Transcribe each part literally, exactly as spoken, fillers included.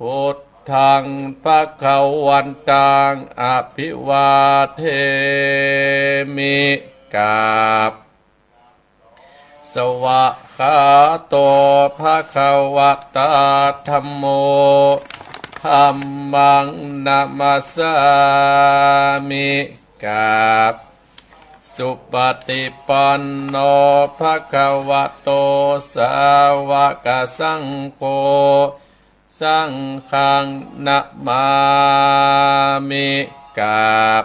พุทธัง ภะคะวันตัง อะภิวาเทมิ กราบ สวากขาโต ภะคะวะตา ธัมโม ธัมมัง นะมัสสามิ กราบ สุปฏิปันโน ภะคะวะโต สาวกสังโฆ สังฆัง นะมามิ กราบ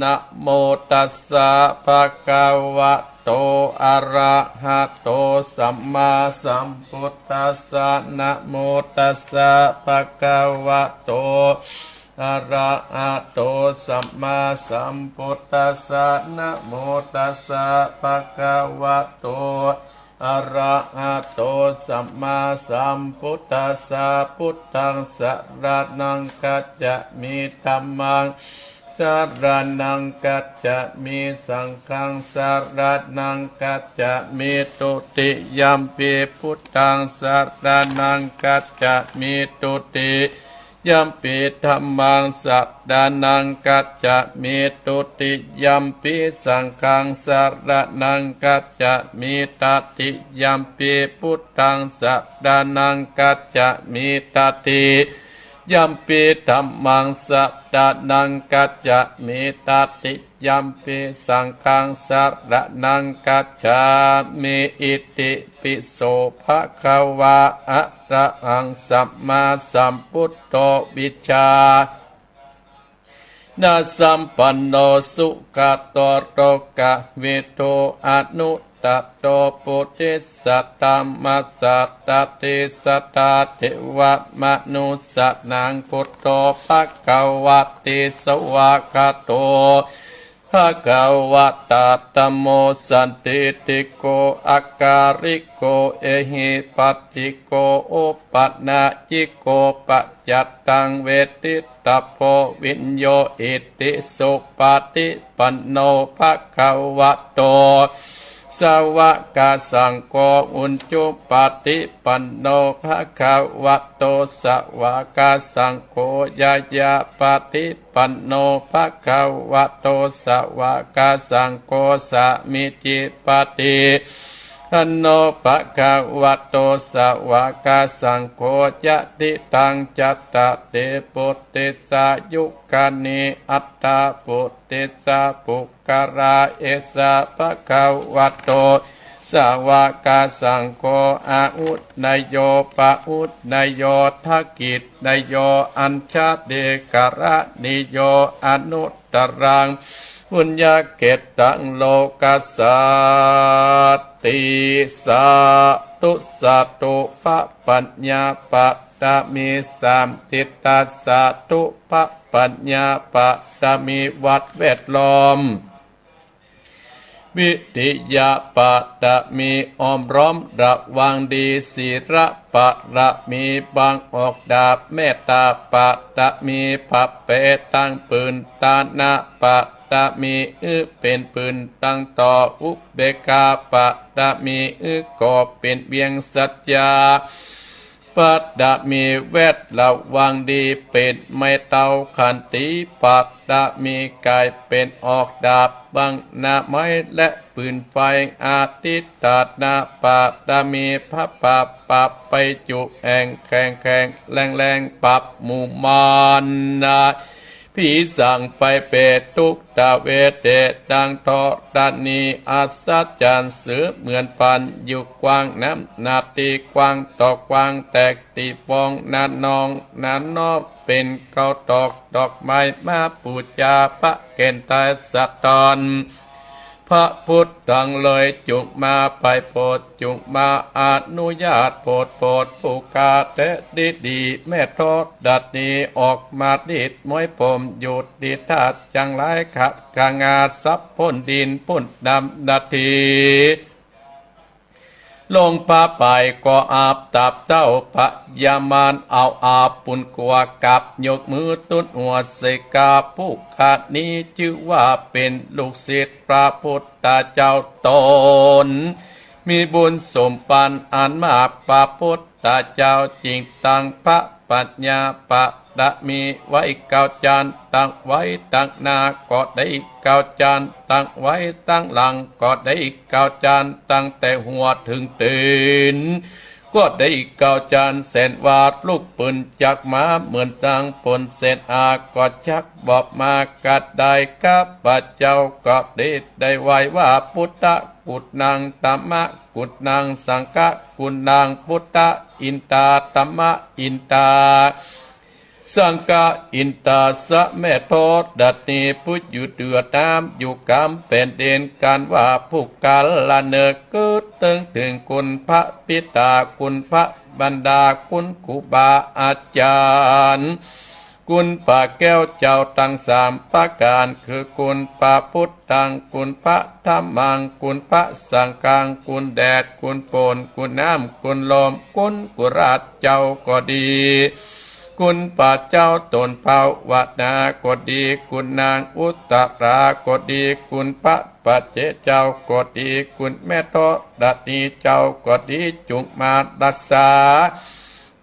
นะโมตัสสะ ภะคะวะโต อะระหะโต สัมมาสัมพุทธัสสะ นะโมตัสสะ ภะคะวะโต อะระหะโต สัมมาสัมพุทธัสสะ นะโมตัสสะ ภะคะวะโต อะระหะโต สัมมาสัมพุทธัสสะ พุทธัง สะระณัง คัจฉามิ ธัมมัง สะระณัง คัจฉามิ สังฆัง สะระณัง คัจฉามิ ตุติยัมปิ พุทธัง สะระณัง คัจฉามิ ตุติยัมปิ ธัมมัง สะระณัง คัจฉามิ ตุติยัมปิ สังฆัง สะระณัง คัจฉามิ ตติยัมปิ พุทธัง สะระณัง คัจฉามิ ตติยัมปิ ธัมมัง สะระณัง คัจฉามิ ตติยัมปิ สังฆัง สะระณัง คัจฉามิ อิติปิโส ภะคะวา อะระหัง สัมมาสัมพุทโธ วิชชา ณะสัมปันโน สุขะโต โรกะหิโต อนุตตะโร ปุริสะธัมมะสะรถิ สัตถาเทวะมนุสสานัง พุทโธ ภะคะวะติ สวากขาโต ภะคะวะตา ธัมโม สันทิฏฐิโก อะกาลิโก เอหิปัสสิโก โอปะนะยิโก ปัจจัตตัง เวทิตถะโพ วิญโญ อิติสุปะฏิปันโน ภะคะวะโต สาวกสังโฆ อุจจุปะฏิปันโน ภะคะวะโต สาวกสังโฆ ญาญาปะฏิปันโน ภะคะวะโต สาวกสังโฆ สามีจิปะฏิปันโน ภะคะวะโต สาวกสังโฆ ยะทิตัง จัตตาริ ปุริสายุคานิ อัตถะปุริสะปุคคละ เอสะ ภะคะวะโต สาวกสังโฆ อาหุเนยโย ปะหุเนยโย ทักขิเนยโย อัญชลีกรณีโย อนุตตรัง ปุญญะเขตตัง โลกัสสาติ สาธุ สาธุ พระปัญญาปะรมีสามสิทธา สาธุ พระปัญญาปะรมี วัดแวดล้อม วิริยะปะรมี อ้อมล้อมระวังดี ศีลปะรมี บังออกดาบ เมตตาปะรมี ผ้าแปตั้งปืน ทานะปะรมี อื้อเป๋นปืนตังต่อ อุเบกขาปะรมี อื้อก่อเป๋นเวียง สัจจะ ปะรมี แวดระวังดี เป๋นไม้เท้า ขันติปะรมี ก๋ายเป๋นออกดาบ บังหน้าไม้และปืนไฟ อธิฏฐานะปะรมี พระบาปปะภัยจุแอ่ง แข็งแข็งแรงแรง ปราบหมู่มารนะ ผีสางภัยเปรต ทุกขเวทนา ดังธรณี อัศจรรย์เสมือนพราน อยู่กว้างน้ำนา ตี้กว้างตอกกว้าง แตกตี้ฟองน้ำนอง น้ำนองเป๋นข้าวตอก ดอกไม้มาปู๋จา พระแก่นตายสะท้อน พระพุทธตังเลย จุ่งมาไปโผด จุ่งมาอนุญาตโผด โผดผู้ข้าแต๊ดีดี แม่ธรณี ออกมาดีดมวยผม อยู่ดีธาตุจังหลาย ขับขงาสับพ่นดิน พ่นดำนาที ลงพระปายก็อาบ ตับเต้าพญามาร เอาอาบปุนกัว กับยกมือตุ๊ดหัวใส่กา ผู้ข้านี้จื้อว่าเป๋นลูกศิษย์พระพุทธเจ้าตน มีบุญสมปันอันมาก พระพุทธ ตาเจ้าจึ่งตั้งพระปัญญาปาระมีไว้เก้าจาน ตั้งไว้ตังหน้าก็ดีเก้าจาน ตั้งไว้ตังหลังก็ดีเก้าจาน ตั้งแต่หัวเถิงตี๋นก็ดีเก้าจาน แสนว่าลุกปืนจากมาเหมือนจังปล้นเสนา ก็จักบอกมาก็ได้ ข้าพเจ้าก็ดีได้ไหว้ว่า พุทธกุณัง ธัมมกุณัง สังฆกุณัง พุทธาอินทา ธัมมาอินทา สังฆาอินทา สะแม่ธรณี ผู้อยู่เหนือน้ำอยู่กำแผ่นดิน กันว่าผู้กาละเนิด กึ๊ดเถิงเถิงคุณพระปิดา คุณพระมารดา คุณครูบาอาจารย์ คุณพระแก้วเจ้าตังสามประก๋าน คือคุณพระพุทธัง คุณพระธัมมัง คุณพระสังฆัง คุณแดด คุณฝน คุณน้ำ คุณลม คุณกุราชเจ้าก็ดี คุณพระเจ้าต๋นภาวนาก็ดี คุณนางอุตตราก็ดี คุณพระปัจเจกเจ้าก็ดี คุณแม่ธรณีเจ้าก็ดี จุ่งมารักษา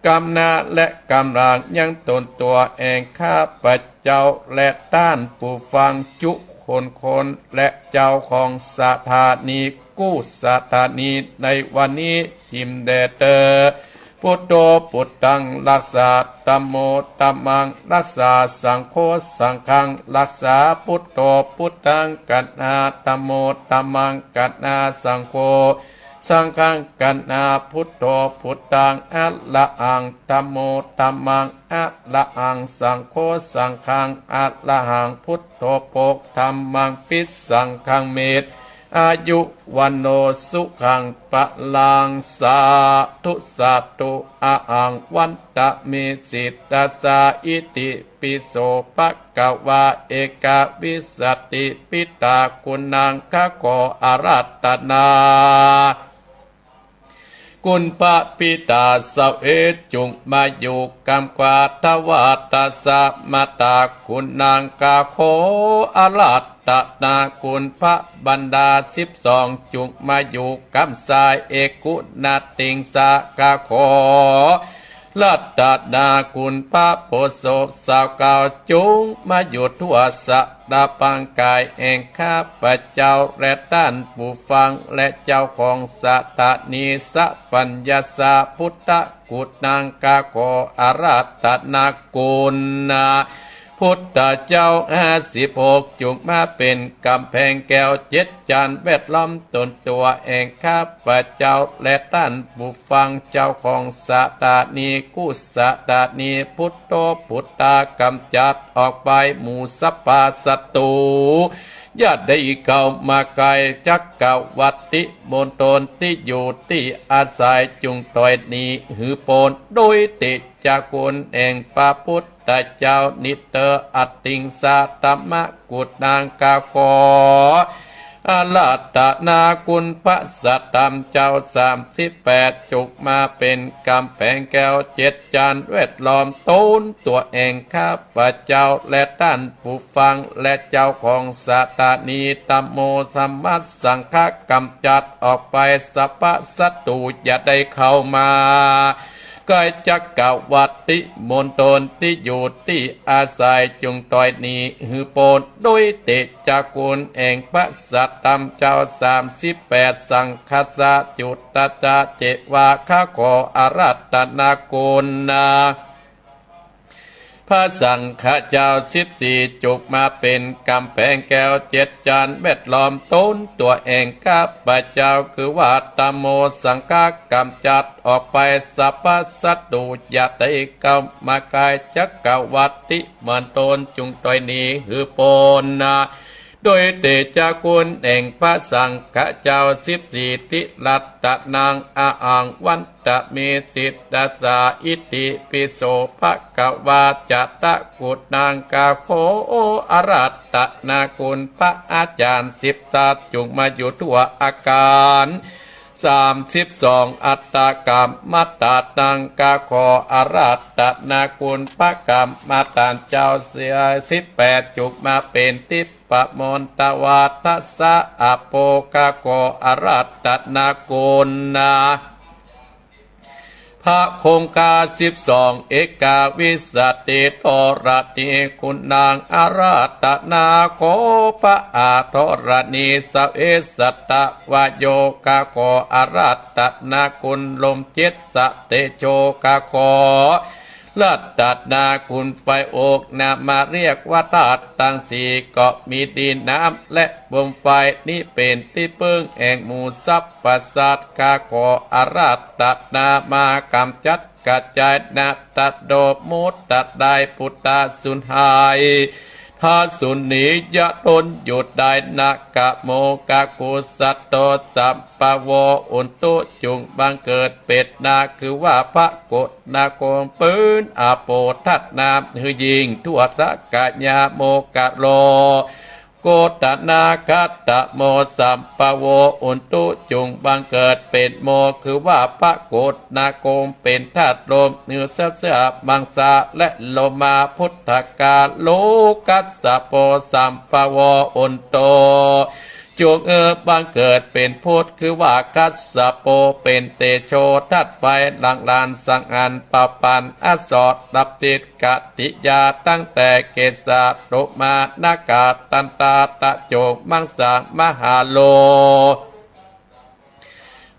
กำหน้าและกำหลังยังต๋นตั๋วแห่งข้าพเจ้าและต้านผู้ฟังจุคนคน และเจ้าของสถานีกู้สถานีในวันนี้ จิ่มแด่เต๊อ พุทโธพุทธังรักษา ธัมโมธัมมังรักษา สังโฆสังฆังรักษา พุทโธพุทธังกัณหา ธัมโมธัมมังกัณหา สังโฆสังฆังกัณหา พุทโธพุทธังอะระหัง ธัมโมธัมมังอะระหัง สังโฆสังฆังอะระหัง พุทโธโภค ธัมมังภิสสังฆังเม อายุวัณโณสุขังพลัง สาธุสาธุ อะหังวันทะเม สิทธัสสะ อิติปิโสภะคะวา เอกวิสสติ พุทธากุณัง ข้าขออาราธนา คุณพระปิดาเสวยจุ่งมาอยู่กำขวา ถวาทะสะมาตา กุณัง ข้าขออาราธนา คุณพระมารดาสิบสอง จุ่งมาอยู่กำซ้าย เอกุณาติงสา ข้าขออาราธนา คุณพระโพธิ์ศพซาวเก้า จุ่งมาอยู่ทั่วสะ ตาปางกายแห่งข้าพเจ้าและต้านผู้ฟังและเจ้าของสถานีสัพพัญญาสา พุทธกุณัง ข้าขออาราธนาคุณพุทธเจ้าห้าสิบหก จุ่งมาเป๋นก๋ำแพงแก้วเจ็ดจานแวดล้อมต๋นตั๋วแห่งข้าพเจ้าและต้านผู้ฟังเจ้าของสถานีกู้สถานี พุทโธพุทธา ก๋ำจัดออกไปหมู่สัพพะศัตรู อย่าได้เข้ามาใก้ จักรวรรดิมณฑลตี้อยู่ตี้อาศัย จุ่งถอยหนีหื้อป๊น โดยเตชะคุณแห่งพระพุทธเจ้านี้เต๊อ อติงสา ธัมมกุณัง ข้าขออาราธนาคุณพระสัทธรรมเจ้าสามสิบแปด จุ่งมาเป๋นก๋ำแพงแก้วเจ็ดจานแวดล้อมต๋นตั๋วแห่งข้าพเจ้าและต้านผู้ฟังและเจ้าของสถานี ธัมโมธัมมัสสังฆะ ก๋ำจัดออกไปสัพพะศัตรู อย่าได้เข้ามาใก้ จักรวรรดิมณฑลตี้อยู่ตี้อาศัย จุ่งถอยหนีหื้อป๊น โดยเตชะคุณแห่งพระสัทธรรมเจ้าสามสิบแปด สังฆัสสะ จุตตัสสะ เจวา ข้าขออาราธนาคุณพระสังฆะเจ้าสิบสี่ จุ่งมาเป๋นก๋ำแพงแก้วเจ็ดจานแวดล้อมต๋นตั๋วแห่งข้าพเจ้า คือว่าธัมโมสังฆะ ก๋ำจัดออกไปสัพพะศัตรู อย่าได้เข้ามาใก้ จักรวรรดิมณฑล จุ่งถอยหนีหื้อป๊น โดยเตชะคุณแห่งพระสังฆะเจ้าสิบสี่ ติรัตตะนัง อะหังวันทะเม สิทธัสสะ อิติปิโสภะคะวา จะตะกุณัง ข้าขออาราธนาคุณพระอาจารย์สิบทัศน์ จุ่งมาอยู่ทั่วอาคารสามสิบสอง อัฏฐกรรมตานัง ข้าขออาราธนาคุณพระกรรมตาเจ้าสิบแปด จุ่งมาเป๋นทิพย์มนตวาทะสะ อะโภ ข้าขออาราธนาคุณพ ทะคงคาสิบสอง เอกาวิสสติธรณี คุณนางอาราธนา ขอพระอาธรณีเสวสตะวโย ข้าขออาราธนาคุณลมเจ็ดสะเตโช ข้าขออาราธนาคุณไฟอก นำมาเรียกว่าธาตุตังสี่ ก็มีดินน้ำและลมไฟ นี้เป๋นตี้เปิ้งแห่งหมู่สรรพสัตว์ ข้าขออาราธนามากำจัด กระจายนาฏโดมุตตะได้ปุตตาสูญหาย ถ้าสูญหนีอย่าทนอยู่ได้นะ กะโมกะกุสโตสัมปโว อุนตุจุ่งบังเกิดเป๋นนา คือว่าพระโกฏนาคงเป๋นอโปธนา หื้อยิ่งทั่วทักกะยาโมกะโล โกฏนาคัตตะโมสัมปโว อุนตุจุ่งบังเกิดเป๋นโม คือว่าพระโกฏนาคงเป๋นธาตุลม หื้อเสวยมังสาและโลมา พุทธกาโล กัสสโปสัมปโว อุนโต จุ่งเอ่อบังเกิดเป๋นพุทธ คือว่ากัสสโปเป๋นเตโชธาตุไฟ หลังลานสังอันปะปันอสรพิษ กติยาตั้งแต่เกสาโลมานาขาตันตาตะโจมังสามหาโล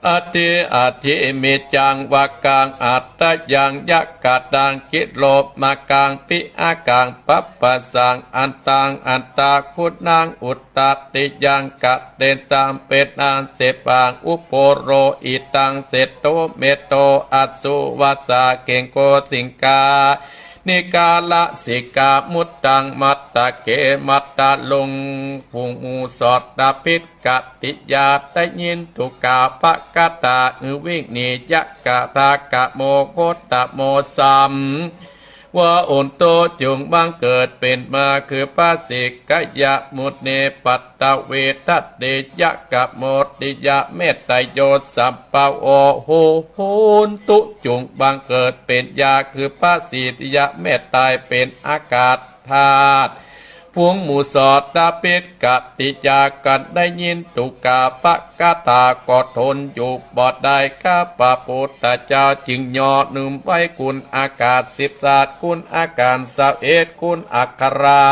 อัตถิอัตถิมิจจังวกังอัตตยังยะกะตังกิโลมากังปิอากังปัปปะสังอันตังอันตาคุณังอุตตติยังกะเตนตังเปตังเสปังอุโปโรอิตังเสโตเมโตอสุวัสสาเกงโกสิงกา นิกาละสิกามุตตังมัตตะเกมัตตะลุง ผู้หมู่สรพิษกติยาได้ยินตุกาปะกะตา อือวิ่งหนียะกะทากะโมโคตะโมสัม ว่าอุนโตจุ่งบังเกิดเป๋นมา คือพระสิกขยะมุนีปัตตเวทะเตยะกะโมติยะเมตตโยสัมปโว โห โหนตุจุ่งบังเกิดเป๋นยา คือพระสีติยะเมตตาเป๋นอากาศธาตุ ฝูงหมู่สรพิษกติยากันได้ยินตุกาปะกะตาก็ทนอยู่บ่ได้ ข้าพระพุทธเจ้าจึงย่อนึ่มไว้คุณอากาศสิบธาตุ คุณอาการสามสิบเอ็ด คุณอักขระ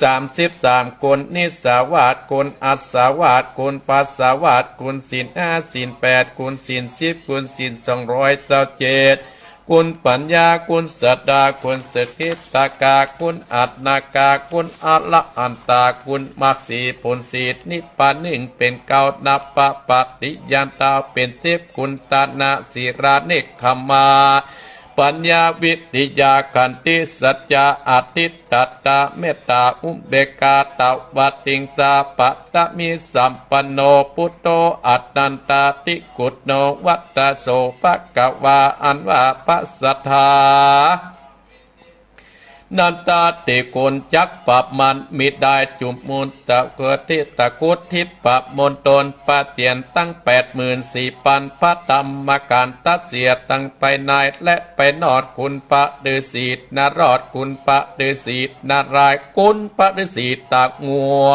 สามสิบสาม คุณนิสสาวาส คุณอัสสาวาส คุณภัสสาวาส คุณศีลห้า ศีลแปด คุณศีลสิบ คุณศีลสองร้อยเศร้าเจ็ด คุณปัญญา คุณสัตตา คุณสกิตตากา คุณอัตตากา คุณอรหันตา คุณมรรคสี่ ผลสี่ นิพพานหนึ่ง เป๋นเก้า นับปะปฏิญาณตาเป๋นสิบ คุณตานะ ศีลา เนกขัมมา ปัญญา วิริยะ ขันติ สัจจะ อธิตตา เมตตา อุเบกขา ตวติงสา ปะตะมิสัมปันโน ปุตโธ อนันตาธิคุณโณ วัตตะโส ภะคะวา อันว่าพระสัตถานันตาธิคุณจักประมาณมิได้ จุมมุนตะเกิดที่ตะกรุดทิพย์มณฑลประเจียนตั้งแปดหมื่นสี่พันพระธรรมขันธ์ ตัดเสียทั้งภายในและภายนอก คุณพระฤาษีนารอด คุณพระฤาษีนารายณ์ คุณพระฤาษีตางัว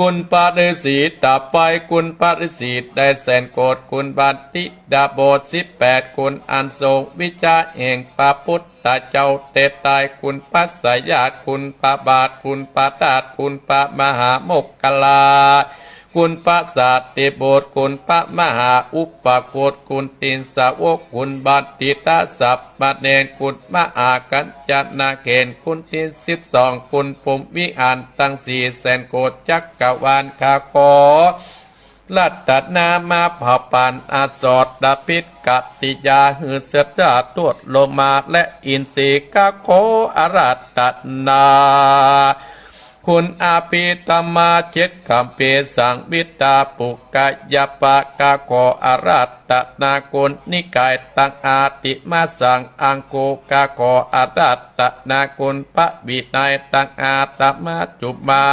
คุณพระฤาษีตาไฟ คุณพระฤาษีได้แสนโกศ คุณบัณฑิตดาบทสิบแปด คุณอันทรงวิชาแห่งพระพุทธเจ้าเตตาย คุณพระสยาต คุณพระบาท คุณพระธาตุ คุณพระมหาโมคคัลลา คุณพระสารีบุตร คุณพระมหาอุปคุต คุณตินสาวก คุณบัณฑิตสามเณร คุณมหากัญจนาเขน คุณตินสิบสอง คุณพรหมวิหารทั้งสี่แสนโกศจักรวาล ข้าขออาราธนามาเผาผลาญอสรพิษกติยา หื้อเสวยธาตุลมมาและอินทรีย์ ข้าขออาราธนา คุณอภิธรรมาเจ็ดคัมภีร์ สังยุตตาปุกกะยะปะ ข้าขออาราธนาคุณนิกายตังอาติมะสังอังคุ ข้าขออาราธนาคุณพระวินัยตังอาตมะจุมมา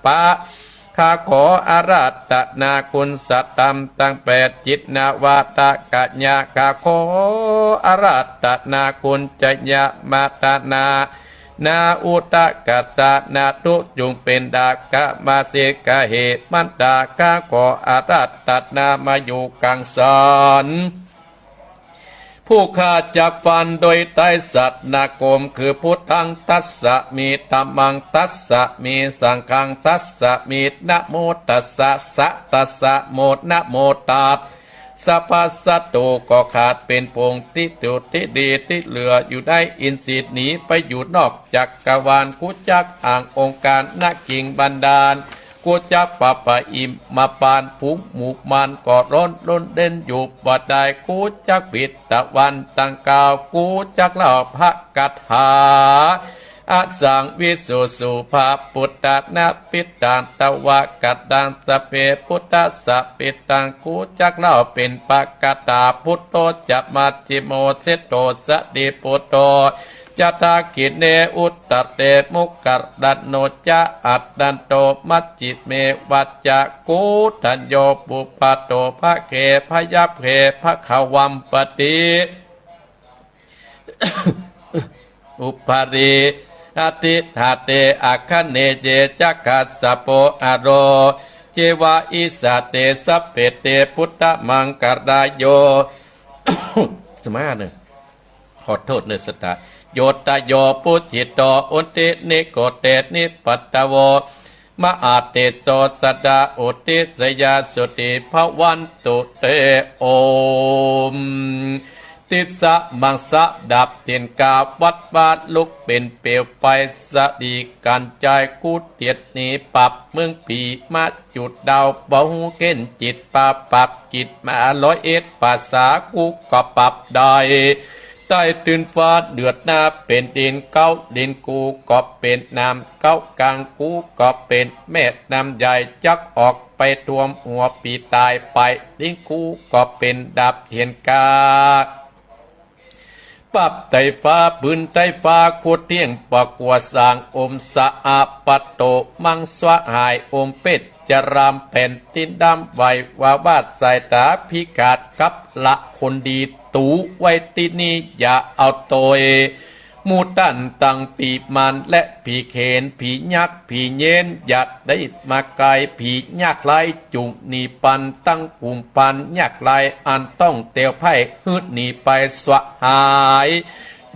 ปะ ข้าขออาราธนาคุณสัตธรรมตังแปด จินนาวาตะกะยะ ข้าขออาราธนาคุณจยะมาตนา นาอุตะกัตตะนาทุจุงเป๋นดากะมาสิกะเหมันตา ข้าขออาราธนามาอยู่กังสรรค์ ผู้ข้าจักฟันโดยไตรสรณคม คือ พุทธัง ทัสสะมิ ธัมมัง ทัสสะมิ สังฆัง ทัสสะมิ นะโม ตัสสะ สะ ตัสสะ โม นะโม ตัสสะ ภัสสะตุ ก็ขาดเป๋นผงทิฏฐิตี้ดีตี้เหลืออยู่ในอินทรีย์ หนีไปอยู่นอกจักรวาล กูจักอ้างองค์การ ณ กิ่งบาดาล กูจักปะปะอิมมาปาน ฝูงหมู่มารก็ร้อนรนเด่นอยู่บ่ได้ กูจักปิดตะวันตั้งเก้า กูจักเล่าพระคาถา อสังวิสุสุภาปุตตะนะปิตังตวะกะตัง สพเปปุทธัสสะปิตัง กูจักเล่าเป๋นพระคาถา พุทโธจะมัชฌิโม เศษโธสะติปุทโธ จะทักขิเณ อุตตะเต มุคคัลลาโน จะ อัตตันโต มัชฌิเม วัจจะ โกณฑัญโญ ปุพพะโต ภะเค พยัพเพ ภะคะวัมปะติ อุปาริ อติถาเต อะคะเนเย จะ คัสสะโป อะโร เจวะ อิสสะเต สัพเพเต พุทธมังคลาโย สมาเนอะ ขอโทษเนอะ ศรัทธา โยตโย ปุจฉิโต อุตติ นิโกเต นิปัตตโว มหาเตโส สะดา อุตติสยา สุติภะวันตุเต โอม ติสสะมังสะ ดับเถียนกา วัดวาลุกเป๋นเปลวไฟ สะดีกัญจาย กูเตียดหนี ปรับเมืองผี มาจุดดาว บ่ฮู้เข็นจิต ปาปรับจิตมา ร้อยเอ็ดภาษา กูก็ปรับได้ ใต้ตื่นฟ้าเดือดหน้าแผ่นดิน เก๊าดินกูก็เป๋นน้ำ เก๊ากลางกูก็เป๋นแม่น้ำใหญ่ จักออกไปท่วมหัวผีต๋ายไป ดินกูก็เป๋นดับเถียนกา ปรับไต่ฟ้า ปืนไต่ฟ้า โคตรเตี้ยง ปะกัวสร้าง โอมสะอาปะโต มังสวะหาย โอมเพชรจราม แผ่นดินดำ ไหววาวาดสายต๋า พิฆาตกับละคนดี ตูไว้ตี้นี่ อย่าเอาโตย หมู่ต้านตังผีมารและผีเขน ผียักษ์ ผีเยน อย่าได้มาใก้ ผียากไร้จุ่งหนีปัน ตั้งกลุ่มปันยากไร้ อันต้องเตียวไพร่ หื้อหนีไปสวะหาย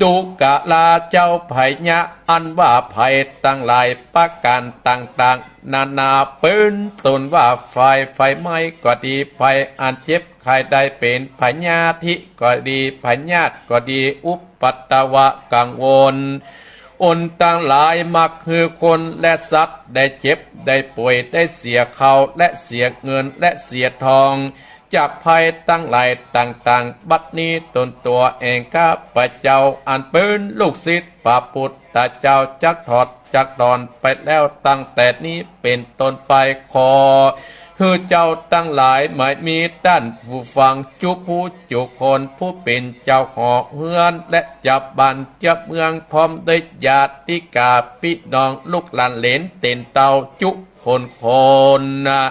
ดูกะลาเจ้าพญา อันว่าภัยตังหลายประก๋านต่างๆ นานา เป๋นต้นว่าไฟ ไฟไหม้ก็ดี ภัยอันเจ็บไข้ได้เป๋น พยาธิก็ดี พยาธิก็ดี อุปัตตวะกังวล อนตังหลาย มักหื้อคนและสัตว์ได้เจ็บได้ป่วย ได้เสียข้าวและเสียเงินและเสียทอง จากภัยตังหลายต่างๆ บัดนี้ตนตั๋วแห่งข้าพเจ้า อันเป๋นลูกศิษย์พระพุทธเจ้า จักถอดจักถอนไปแล้ว ตั้งแต่นี้เป๋นต้นไป ขอหื้อเจ้าตังหลาย หมายมีต้านผู้ฟังจุผู้จุคน ผู้เป๋นเจ้าหอเฮือนและเจ้าบ้านเจ้าเมือง พร้อมด้วยญาติกาพี่น้อง ลูกหลานเหลนเตียนเต้าจุคนคนนะ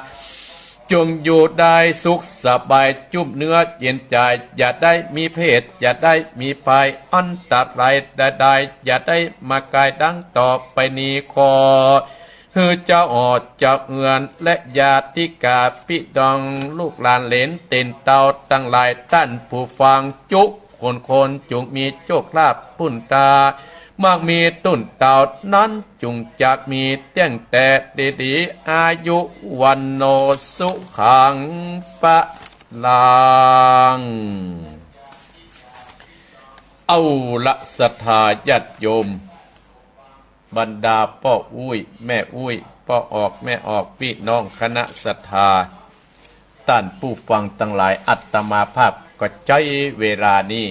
จงอยู่ได้สุขสบาย จุ่มเนื้อเย็นใจ๋ อย่าได้มีเพศ อย่าได้มีภัย อันตรายใดๆ อย่าได้มาใก้ ดังต่อไปนี้ ขอหื้อเจ้าหอเจ้าเฮือนและญาติกาพี่น้อง ลูกหลานเหลนเตียนเต้าตังหลาย ต้านผู้ฟังจุคนคน จงมีโชคลาภปุญญา มั่งมีต้นเต้านั้น จงจักมีเตี้ยงแต่ดีๆ อายุ วัณโณ สุขัง พลัง เอาละ ศรัทธาญาติโยม บรรดาป้ออุ๊ย แม่อุ๊ย ป้อออก แม่ออก พี่น้องคณะศรัทธา ต้านผู้ฟังตังหลาย อาตมาภาพก็ใจ๊เวลานี้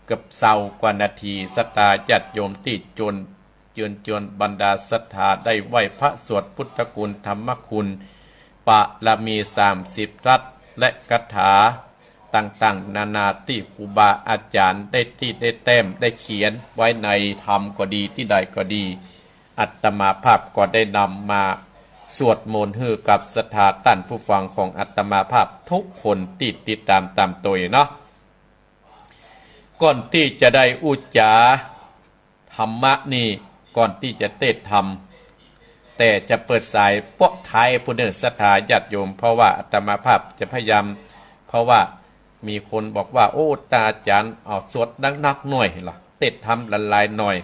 เกือบซาวกว่านาที ศรัทธาญาติโยมตี้จวน เจิญจวนบรรดาศรัทธาได้ไหว้พระสวดพุทธคุณธรรมคุณ ปารมีสามสิบทัศน์ และคาถาต่างๆ นานาตี้ครูบาอาจ๋ารย์ได้ตี้ได้แต้มได้เขียนไว้ในธรรมก็ดี ตี้ใดก็ดี อาตมาภาพก็ได้นำมาสวดมนต์หื้อกับศรัทธาต้านผู้ฟังของอาตมาภาพทุกคนตี้ติดต๋ามต๋ามตวยเนาะ ก่อนตี้จะได้อู้จ๋าธรรมะนี่ ก่อนตี้จะเตศน์ธรรม แต่จะเปิดสายป๊ะท้ายพู้นเน่อ ศรัทธาญาติโยม เพราะว่าอาตมาภาพจะพยายาม เพราะว่า มีคนบอกว่า โอ้ ต้านอาจ๋ารย์ เอาสวดหนักๆ หน่อยละ เตศน์ธรรมหลายๆ หน่อย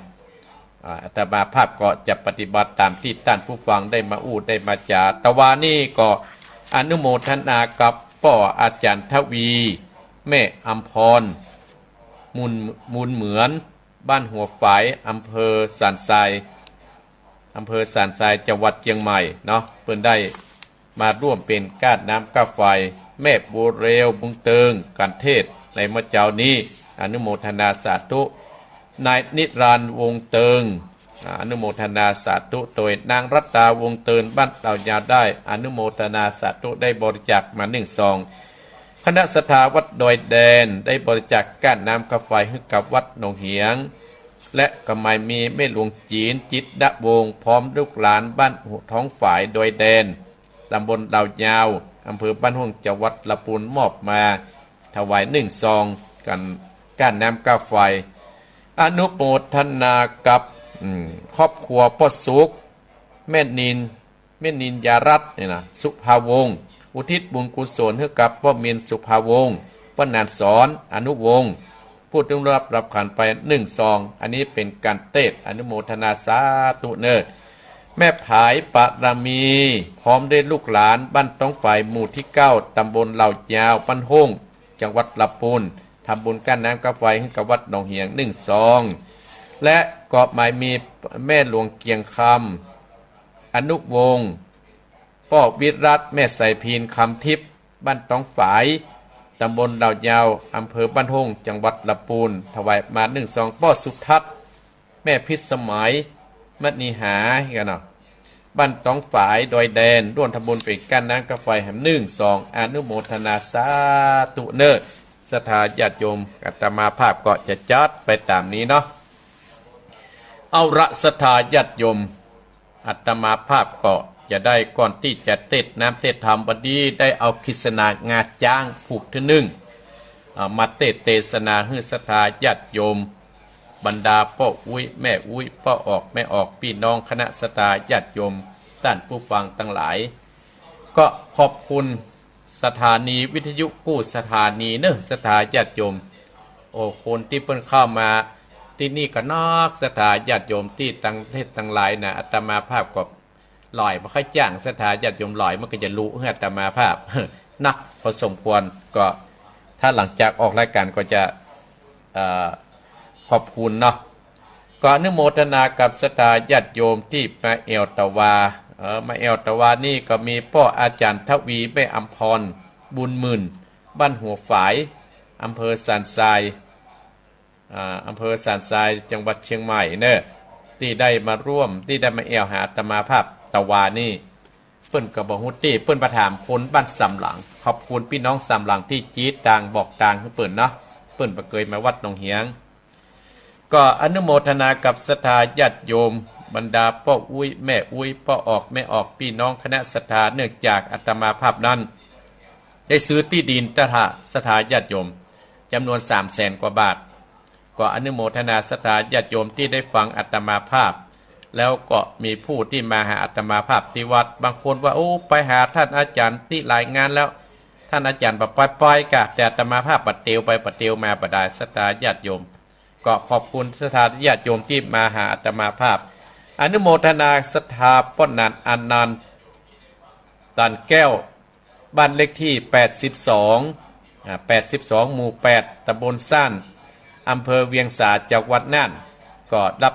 อ่า อาตมาภาพก็จะปฏิบัติต๋ามตี้ต้านผู้ฟังได้มาอู้ได้มาจ๋า ตะวานี้ก็อนุโมทนากับป้ออาจ๋ารย์ทวี แม่อำพร มูล มูลเหมือน บ้านหัวฝาย อำเภอสันทราย อำเภอสันทราย จังหวัดเจียงใหม่เนาะ เปิ้นได้มาร่วมเป๋นก้านน้ำก้าไฟ แม่บัวเร็ว วงเติง กั๋นเตศน์ในเมื่อเจ๊านี้ อนุโมทนาสาธุ นายนิรันดร์ วงเติง อ่า อนุโมทนาสาธุ โดยนางรัตตา วงเติง บ้านเหล่ายาวได้ อนุโมทนาสาธุ ได้บริจาคมานึ่งซอง คณะศรัทธาวัดดอยแดน ได้บริจาคก้านน้ำก้าไฟหื้อกับวัดหนองเหียง และก็หมายมีแม่หลวงจี๋น จิตรวงศ์ พร้อมลูกหลานบ้านท้องฝายดอยแดน ตำบลเหล่ายาว อำเภอบ้านโฮ่ง จังหวัดลำปูน มอบมาถวายนึ่งซอง กั๋นก้านน้ำก้าไฟ อนุโมทนากับ อืม ครอบครัวป้อสุข แม่นิน แม่นินยารัตน์เนี่ยนะ สุภาวงศ์ อุทิศบุญกุศลหื้อกับป้อมิน สุภาวงศ์ ป้อหนานสอน อนุวงศ์ ผู้ได้รับ รับขันไปนึ่งซอง อันนี้เป๋นก้านเตศน์ อนุโมทนาสาธุเน่อ แม่ผายปารมี พร้อมด้วยลูกหลานบ้านท้องฝาย หมู่ตี้เก้า ตำบลเหล่ายาว บ้านโฮ่ง จังหวัดลำปูน ทำบุญก้านน้ำก้าไฟหื้อกับวัดหนองเหียงนึ่งซอง และก็หมายมีแม่หลวงเกียงคำ อนุวงศ์ ป้อวิรัตน์ แม่สายพิน คำทิพย์ บ้านท้องฝาย ตำบลเหล่ายาว อำเภอบ้านโฮ่ง จังหวัดลำปูน ถวายมานึ่งซอง ป้อสุทัศน์ แม่พิสมัย มณีหา กั๋นเนาะ บ้านท้องฝายดอยแดน ร่วมทำบุญเป๋นก้านน้ำก้าไฟแหมนึ่งซอง อนุโมทนาสาธุเน่อ ศรัทธาญาติโยม อาตมาภาพก็จะจัดไปต๋ามนี้เนาะ เอาละ ศรัทธาญาติโยม อาตมาภาพก็จะได้ ก่อนตี้จะเตศน์น้ำเตศน์ธรรม วันนี้ได้เอากฤษณางาจ๊างผูกเตื้อนึ่ง อ่า มาเตศน์เตสนาหื้อศรัทธาญาติโยม บรรดาป้ออุ๊ย แม่อุ๊ย ป้อออก แม่ออก ปี้น้องคณะศรัทธาญาติโยม ต้านผู้ฟังตังหลาย ก็ขอบคุณสถานีวิทยุกู้สถานีเน่อ ศรัทธาญาติโยม โอ้ คนตี้เปิ้นเข้ามาตี้นี่ก็นัก ศรัทธาญาติโยมตี้ตังประเทศตังหลายนะ อาตมาภาพก็หลายบ่ค่อยจ้าง ศรัทธาญาติโยมหลายมันก็จะลุหื้ออาตมาภาพ นักพอสมควร ก็ถ้าหลังจากออกรายการก็จะ เอ่อ ขอบคุณเนาะ ก็อนุโมทนากับศรัทธาญาติโยมตี้มาแอ่วตะวา เอ่อ มาแอ่วตะวานี่ก็มีป้ออาจ๋ารย์ทวี แม่อำพร บุญหมื่น บ้านหัวฝาย อำเภอสันทราย อ่า อำเภอสันทราย จังหวัดเชียงใหม่เน่อ ตี้ได้มาร่วม ตี้ได้มาแอ่วหาอาตมาภาพตะวานี่ เปิ้นก็บ่ฮู้ตี้ เปิ้นมาถามคนบ้านสามหลัง ขอบคุณปี้น้องสามหลังตี้จี๊ดตางบอกตางหื้อเปิ้นเนาะ เปิ้นบ่เกยมาวัดหนองเหียง ก็อนุโมทนากับศรัทธาญาติโยม บรรดาป้ออุ๊ย แม่อุ๊ย ป้อออก แม่ออก ปี้น้องคณะศรัทธา เนื่องจากอาตมาภาพนั้น ได้ซื้อตี้ดินต้านศรัทธาญาติโยม จ๋ำนวนสามแสนกว่าบาท ก็อนุโมทนาศรัทธาญาติโยมตี้ได้ฟังอาตมาภาพ แล้วก็มีผู้ตี้มาหาอาตมาภาพตี้วัด บางคนว่า โอ้ ไปหาต้านอาจ๋ารย์ตี้หลายงานแล้ว ต้านอาจ๋ารย์บ่ไปไปกะ แต่อาตมาภาพบ่เตียวไปบ่เตียวมาบ่ได้ ศรัทธาญาติโยม ก็ขอบคุณศรัทธาญาติโยมตี้มาหาอาตมาภาพ อนุโมทนาศรัทธาป้อหนานอานันต์ ตันแก้ว บ้านเลขตี้แปดสิบสอง อ่า แปดสิบสอง หมู่แปด ตำบลซ่าน อำเภอเวียงสา จังหวัดน่าน ก็รับ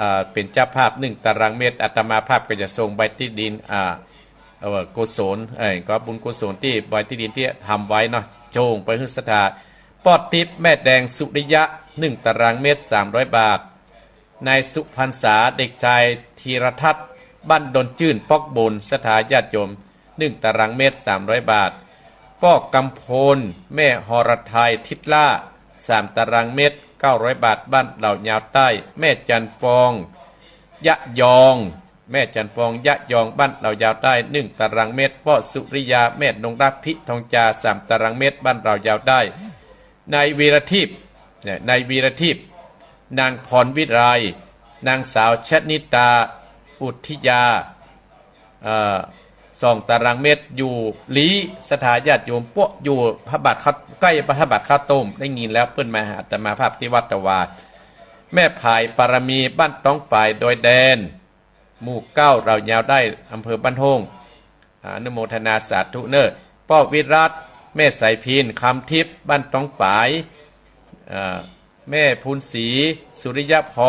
อ่า เป๋นเจ้าภาพนึ่งตารางเมตร อาตมาภาพก็จะส่งใบตี้ดิน อ่า เอ่อ กุศล เอ่อ ก็บุญกุศลตี้ใบตี้ดินตี้ทำไว้เนาะ ส่งไปหื้อศรัทธา ป้อติ๊บ แม่แดงสุริยะ นึ่งตารางเมตร สามร้อยบาท นายสุพรรษา เด็กชายธีรทัศน์ บ้านดอนจื้น ป๊อกบน ศรัทธาญาติโยม นึ่งตารางเมตร สามร้อยบาท ป้อกำพล แม่ฮรไทย ทิศล่า สามตารางเมตร เก้าร้อยบาท บ้านเหล่ายาวใต้ แม่จันฟอง ยะยอง แม่จันฟอง ยะยอง บ้านเหล่ายาวใต้ นึ่งตารางเมตร ป้อสุริยา แม่นงรัก พิทองจา สามตารางเมตร บ้านเหล่ายาวใต้ นายวีรทิพย์ เนี่ย นายวีรทิพย์ นางพรวิไล นางสาวชนิตา อุทยา เอ่อ สองตารางเมตร อยู่ลี้ ศรัทธาญาติโยม ปะอยู่พระบาทข้าว ใก้พระบาทข้าวต้ม ได้ยินแล้ว เปิ้นมาหาอาตมาภาพตี้วัดตะวา แม่ผายปารมี บ้านต๊องฝาย ดอยแดน หมู่เก้า เหล่ายาวได้ อำเภอบ้านโฮ่ง อา อนุโมทนาสาธุเน่อ ป้อวิรัต แม่สายพิน คำทิพย์ บ้านต๊องฝาย เอ่อ แม่พูนศรี สุริยะพร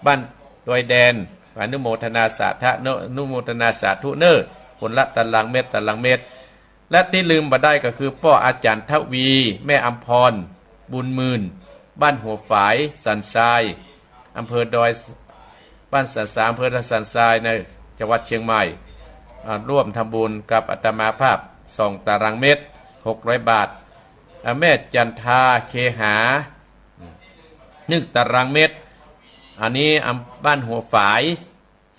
บ้านดอยแดน อนุโมทนาสาธุเน่อ อนุโมทนาสาธุเน่อ คนละตารางเมตร ตารางเมตร และตี้ลืมบ่ได้ก็คือป้ออาจ๋ารย์ทวี แม่อำพร บุญหมื่น บ้านหัวฝาย สันทราย อำเภอดอย บ้านสันทราย อำเภอดอยสันทราย ในจังหวัดเชียงใหม่ อ่า ร่วมทำบุญกับอาตมาภาพ สองตารางเมตร หกร้อยบาท อ่า แม่จันทา เคหา หนึ่งตารางเมตร อันนี้อำ บ้านหัวฝาย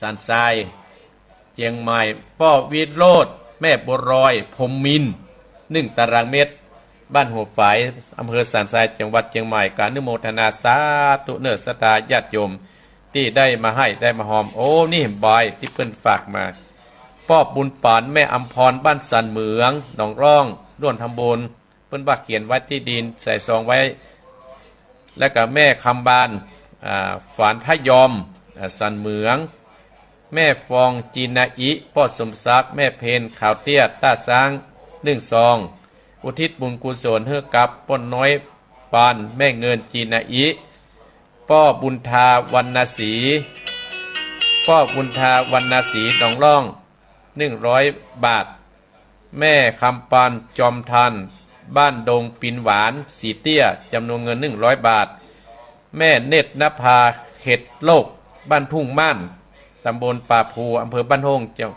สันทราย เชียงใหม่ ป้อวิโรจน์ แม่บัวลอย พรหมมินทร์ หนึ่งตารางเมตร บ้านหัวฝาย อำเภอสันทราย จังหวัดเชียงใหม่ ก็อนุโมทนาสาธุเน่อ ศรัทธาญาติโยม ตี้ได้มาไห้ได้มาฮอม โอ้ นี่บายตี้เปิ้นฝากมา ป้อบุญปาน แม่อำพร บ้านสันเหมือง หนองร่อง ร่วมทำบุญ เปิ้นว่าเขียนไว้ตี้ดิน ใส่ซองไว้ แล้วก็แม่คำบาน อ่า ฝานพระยอม อ่า สันเหมือง แม่ฟอง จีนาอิ ป้อสมศักดิ์ แม่เพน ขาวเตี้ย ต้าซ้าง หนึ่งซอง อุทิศบุญกุศลหื้อกับป้อน้อยปาน แม่เงิน จีนาอิ ป้อบุญทา วรรณศรี ป้อบุญทา วรรณศรี หนองร่อง หนึ่งร้อยบาท แม่คำปาน จอมทัน บ้านดงปินหวาน สีเตี้ย จำนวนเงิน หนึ่งร้อยบาท แม่เนตรนภา เข็ดโลก บ้านทุ่งม่าน ตำบลป่าภู อำเภอบ้านโฮ่ง จัง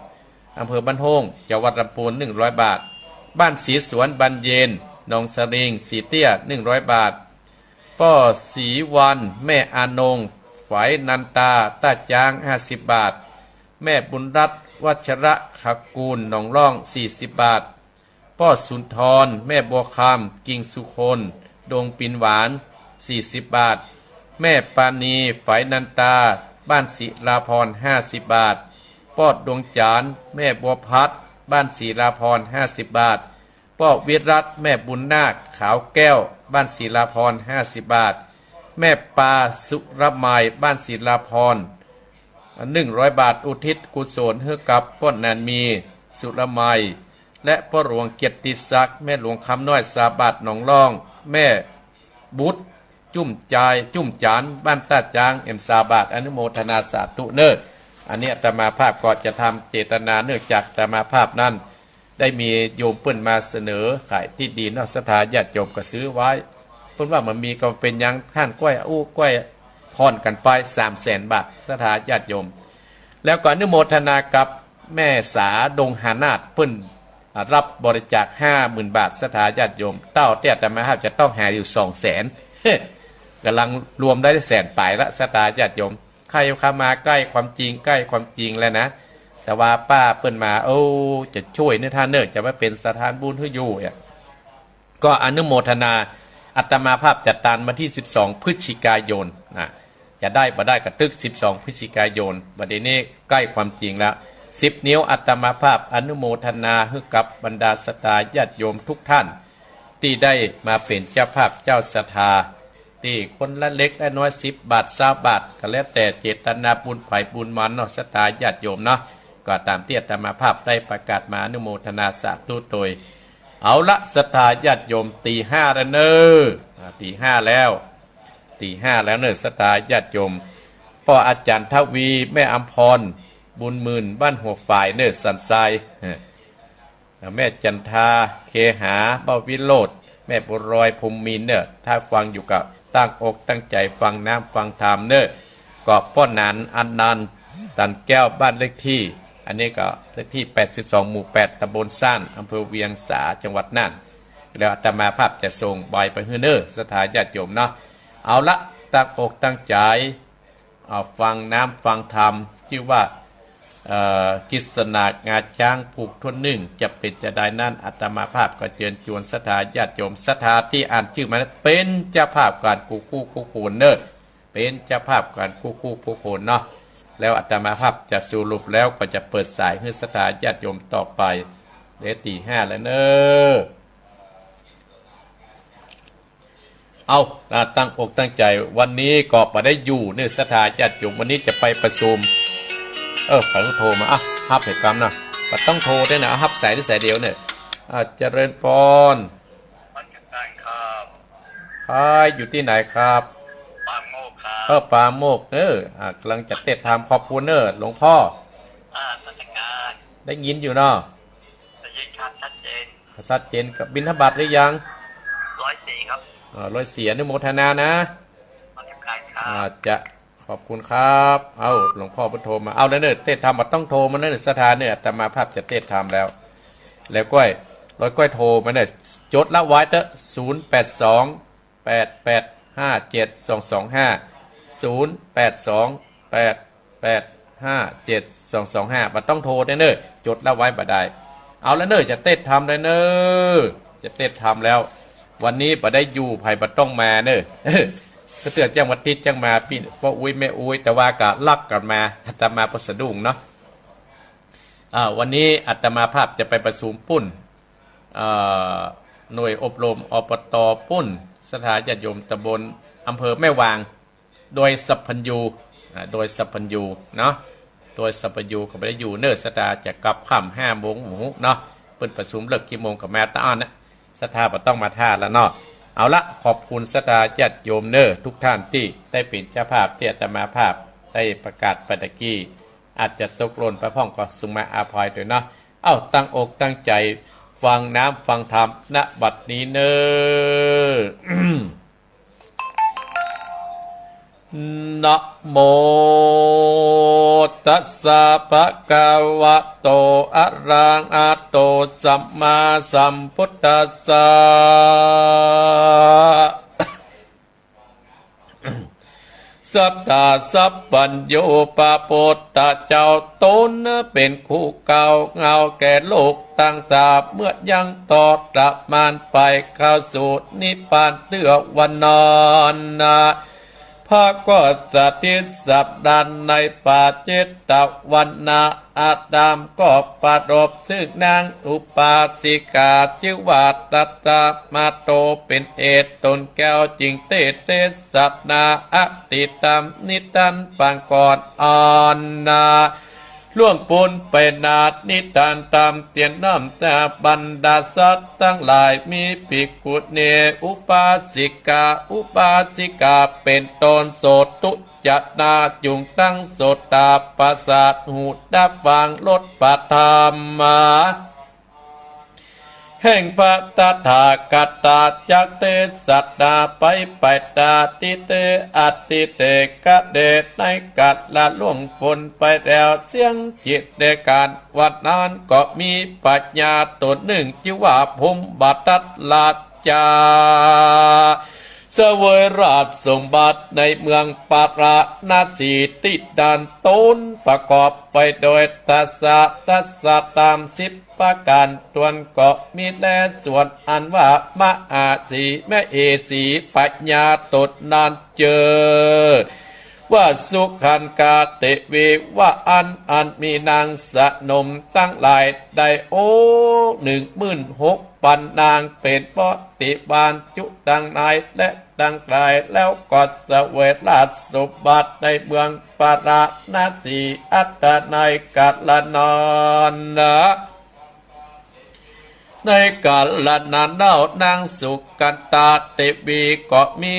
อำเภอบ้านโฮ่ง จังหวัดลำพูน หนึ่งร้อยบาท บ้านสีสวน บานเย็น หนองสะลิง สีเตี้ย หนึ่งร้อยบาท ป้อศรีวรรณ แม่อานง ฝายนันตา ต้าจ๊าง ห้าสิบบาท แม่บุญรัตน์ วัชระคกูล หนองร่อง สี่สิบบาท ป้อสุนทร แม่บัวคำ กิ่งสุคน ดงปินหวาน สี่สิบบาท แม่ปานี ฝายนันตา บ้านศิลาพร ห้าสิบบาท ป้อดวงจันทร์ แม่บัวพัด บ้านศิลาพร ห้าสิบบาท ป้อวิรัต แม่บุญนาค ขาวแก้ว บ้านศิลาพร ห้าสิบบาท แม่ปาสุรมัย บ้านศิลาพร หนึ่งร้อยบาท อุทิศกุศลหื้อกับป้อหนานมี สุรมัย และป้อหลวงเกียรติศักดิ์ แม่หลวงคำน้อย ซาวบาท หนองร่อง แม่บุตร จุ่มจาย จุ่มจาน บ้านต้าจ๊าง แหมซาวบาท อนุโมทนาสาธุเน่อ อันนี้อาตมาภาพก็จะทำเจตนา เนื่องจากอาตมาภาพนั้น ได้มีโยมเปิ้นมาเสนอขายตี้ดินเนาะ ศรัทธาญาติโยมก็ซื้อไว้ เปิ้นว่ามันมีก็เป๋นหยัง ต้านก้อยอู้ก้อยผ่อนกั๋นไป สามแสนบาท ศรัทธาญาติโยม แล้วก็อนุโมทนากับแม่สา ดงหานาถ เปิ้น อ่า รับบริจาค ห้าหมื่นบาท ศรัทธาญาติโยม เต้าตี้อาตมาภาพจะต้องหาอยู่ สองแสน ก่ำลังรวมได้แสนป๋ายละ ศรัทธาญาติโยม ใค่เข้ามาใก้ความจริง ใก้ความจริงแล้วนะ แต่ว่าป้าเปิ้นมา โอ้ จะช่วยเน่อต้านเน่อ จะมาเป๋นสะพานบุญหื้ออยู่อะ ก็อนุโมทนา อาตมาภาพจัดตานวันตี้สิบสองพฤศจิกายนนะ จะได้บ่ได้ก็ตึกสิบสองพฤศจิกายน บัดนี้ใก้ความจริงแล้ว สิบนิ้ว อาตมาภาพอนุโมทนาหื้อกับบรรดาศรัทธาญาติโยมทุกท่าน ตี้ได้มาเป๋นเจ้าภาพเจ้าศรัทธา ตี้คนละเล็กละน้อย สิบบาท ซาวบาท ก็แล้วแต่เจตนาบุญใผบุญมันเนาะ ศรัทธาญาติโยมเนาะ ก็ต๋ามตี้อาตมาภาพได้ประกาศมา อนุโมทนาสาธุโตย เอาละ ศรัทธาญาติโยม ตี๋ห้าแล้วเน่อ อ่า ตี๋ห้าแล้ว ตี๋ห้าแล้วเน่อ ศรัทธาญาติโยม ป้ออาจ๋ารย์ทวี แม่อำพร บุญหมื่น บ้านหัวฝายเน่อ สันทราย แม่จันทา เคหา ป้อวิโรจน์ แม่บัวลอย พรหมมินทร์เน่อ ถ้าฟังอยู่ก็ตั้งอกตั้งใจ๋ฟังน้ำฟังธรรมเน่อ ก็ป้อหนาน อนันต์ ตันแก้ว บ้านเลขตี้ อันนี้ก็เลขตี้ แปดสิบสอง หมู่ แปด ตำบลซ่าน อำเภอเวียงสา จังหวัดน่าน แล้วอาตมาภาพจะส่งใบไปหื้อเน่อ ศรัทธาญาติโยมเนาะ เอาละ ตั้งอกตั้งใจ๋ เอาฟังน้ำฟังธรรม จื้อว่า เอ่อ กฤษณางาจ๊างผูกถ้วนนึ่ง จะเป๋นจาใดนั้น อาตมาภาพก็เจิญจวนศรัทธาญาติโยม ศรัทธาตี้อ่านจื้อมานั้น เป๋นเจ้าภาพกั๋นกู้คู่กู้คนเน่อ เป๋นเจ้าภาพกั๋นกู้คู่กู้คนเนาะ แล้วอาตมาภาพจะสรุปแล้วก็จะเปิดสายหื้อศรัทธาญาติโยมต่อไป เดี๋ยวตีห้าแล้วเนอะ เอา อ่า ตั้งอกตั้งใจ๋ วันนี้ก็บ่ได้อยู่เนอะศรัทธาญาติโยม วันนี้จะไปประชุม เออ ใผโทรมา อ่ะ ฮับเหตุการณ์นะ บ่ต้องโทรด้วยนะ ฮับสายได้สายเดียวเนี่ย อ่า เจริญพร ครับ ใครอยู่ตี้ไหนครับ ปางโมกข์ครับ เออ ปางโมกข์เนอะ อ่า ก่ำลังจะเตศน์ธรรม ขอบคุณเนอะ หลวงพ่อ อ่า นมัสก๋าน ได้ยินอยู่เนาะ ได้ยินครับ ชัดเจน ชัดเจน กับบิณฑบาตหรือยัง ร้อยสี่ครับ อ่า ร้อยสี่ อนุโมทนานะ ขอบคุณครับ อ่า จะ ขอบคุณครับ เอ้า หลวงพ่อพุทโธมา เอาแล้วเนอะ เตศน์ธรรมบ่ต้องโทรมาเนอะ ศรัทธาเนอะ อาตมาภาพจะเตศน์ธรรมแล้ว แล้วก้อย แล้วก้อยโทรมาเนอะ จดละไว้เต๊อะ ศูนย์แปดสอง แปดแปดห้าเจ็ดสองสองห้า ศูนย์แปดสอง แปดแปดห้าเจ็ดสองสองห้า บ่ต้องโทรเนอะ จดละไว้บ่ได้ เอาแล้วเนอะ จะเตศน์ธรรมแล้วเนอะ จะเตศน์ธรรมแล้ว วันนี้บ่ได้อยู่ ใผบ่ต้องมาเนอะ ก็เตื้อแจ้งวันอาทิตย์จั้งมา ปี้ป้ออุ๊ยแม่อุ๊ย แต่ว่าก็ลักกั๋นมา อาตมาก็สะดุ้งเนาะ อ่า วันนี้อาตมาภาพจะไปประชุมปุ้น เอ่อ หน่วยอบรม อบต. ปุ้น ศรัทธาญาติโยมตำบล อำเภอแม่วาง โดยสัพพัญญู อ่า โดยสัพพัญญูเนาะ โดยสัพพัญญูก็บ่ได้อยู่เนอะ ศรัทธาจะกลับค่ำห้าโมง บ่ฮู้เนาะ เปิ้นประชุมเลิกกี่โมงก็มาตะอ้อนนะ ศรัทธาบ่ต้องมาท่าแล้วเนาะ เอาละ ขอบคุณศรัทธาญาติโยมเนอะ ทุกท่านตี้ได้เป๋นเจ้าภาพตี้อาตมาภาพได้ประกาศไปตะกี้ อาจจะตกหล่นไปพ่องก็สุมาอภัยตวยเนาะ เอ้า ตั้งอกตั้งใจ๋ฟังน้ำฟังธรรม ณ บัดนี้เนอะ นะโม ตัสสะ ภะคะวะโต อะระหะโต สัมมาสัมพุทธัสสะ สัตถาสัพพัญญู พระพุทธเจ้าต๋นเป๋นคู่เกล้าเงาแก่โลกตังสาม เมื่อยังทรมานไปเข้าสู่นิพพานเตื้อวันนั้นนะ พระก็สถิตสัตว์นั้นในปาจิตตวรรณะ อาตามก็ประรบซึ่งนางอุบาสิกา จื้อว่าทัตตมโต เป๋นเหตุต๋นแก้วจึงเตศน์เตสนาอติธรรมนิทานปางก่อนอันนา ล่วงป๊นไปนานิทานธรรมเตียนน้ำตาบรรดาสัตว์ตังหลาย มีภิกขุณีอุบาสิกา อุบาสิกาเป๋นต้นโสตุจนา จุ่งตั้งโสตาประสาทหูได้ฟังรสพระธรรมมา แห่งพระตถาคตาจักเตสนาไปไปตาทิเต อทิเตกะเต ในกัลละล่วงป๊นไปแล้วเสี้ยงจิตเดียวกั๋น วันนั้นก็มีพญาต๋นนึ่งจื้อว่าพรหมทัตราชา เสวยราชสมบัติในเมืองปาราณสีตี้นั้น ต๋นประกอบไปโดยทัสสะ ทัสสะธรรมสิบประก๋านถ้วน ก็มีแลส่วนอันว่ามหาสี มเหสี พญาต๋นนั้นจื้อว่าสุขัญญาเตวี ว่าอั้น อันมีนางสนมตังหลายได้องค์หนึ่งหมื่นหก ปันนางเป๋นบริวารจุตังในและตังไกล แล้วก็เสวยราชสมบัติในเมืองปาราณสี อันตรายกาลนานนะ ในกาลนั้นเล่านางสุขัญญาเตวีก็มี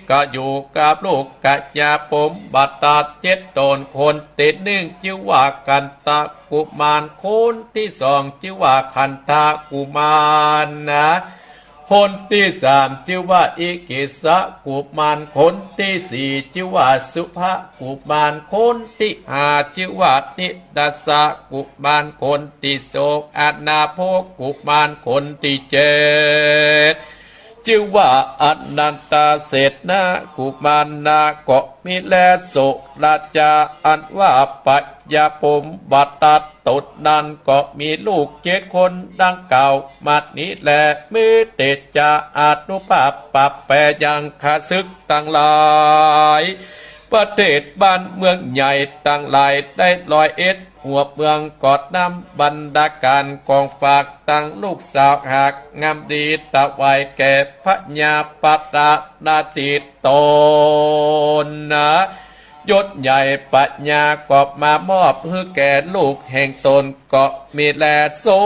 ก็อยู่กับลูกกะยาพรหมทัตเจ็ดต๋น คนตี้นึ่งจื้อว่ากันทะ กุมาร คนตี้สองจื้อว่าคันธะกุมารนะ คนตี้สามจื้อว่าอิกิสสะกุมาร คนตี้สี่จื้อว่าสุภะกุมาร คนตี้ห้าจื้อว่านิทัสสะกุมาร คนตี้หกอนาโภคกุมาร คนตี้เจ็ด จื้อว่าอนันทเสนากุมารนา ก็มีแลโสราชาอันว่าพญาพรหมทัตต๋นนั้นก็มีลูกเจ็ดคนดังกล่าวมานี้แล มีเตจาอานุภาพปราบแผลยังข้าศึกตังหลาย ประเทศบ้านเมืองใหญ่ตังหลายได้ร้อยเอ็ดหัวเมือง ก็นำบรรณาการของฝากตังลูกสาวหากงามดีถวายแก่พญาปตาราชิตตนนะ ยศใหญ่พญาก็มามอบหื้อแก่ลูกแห่งตน ก็มีแล สุ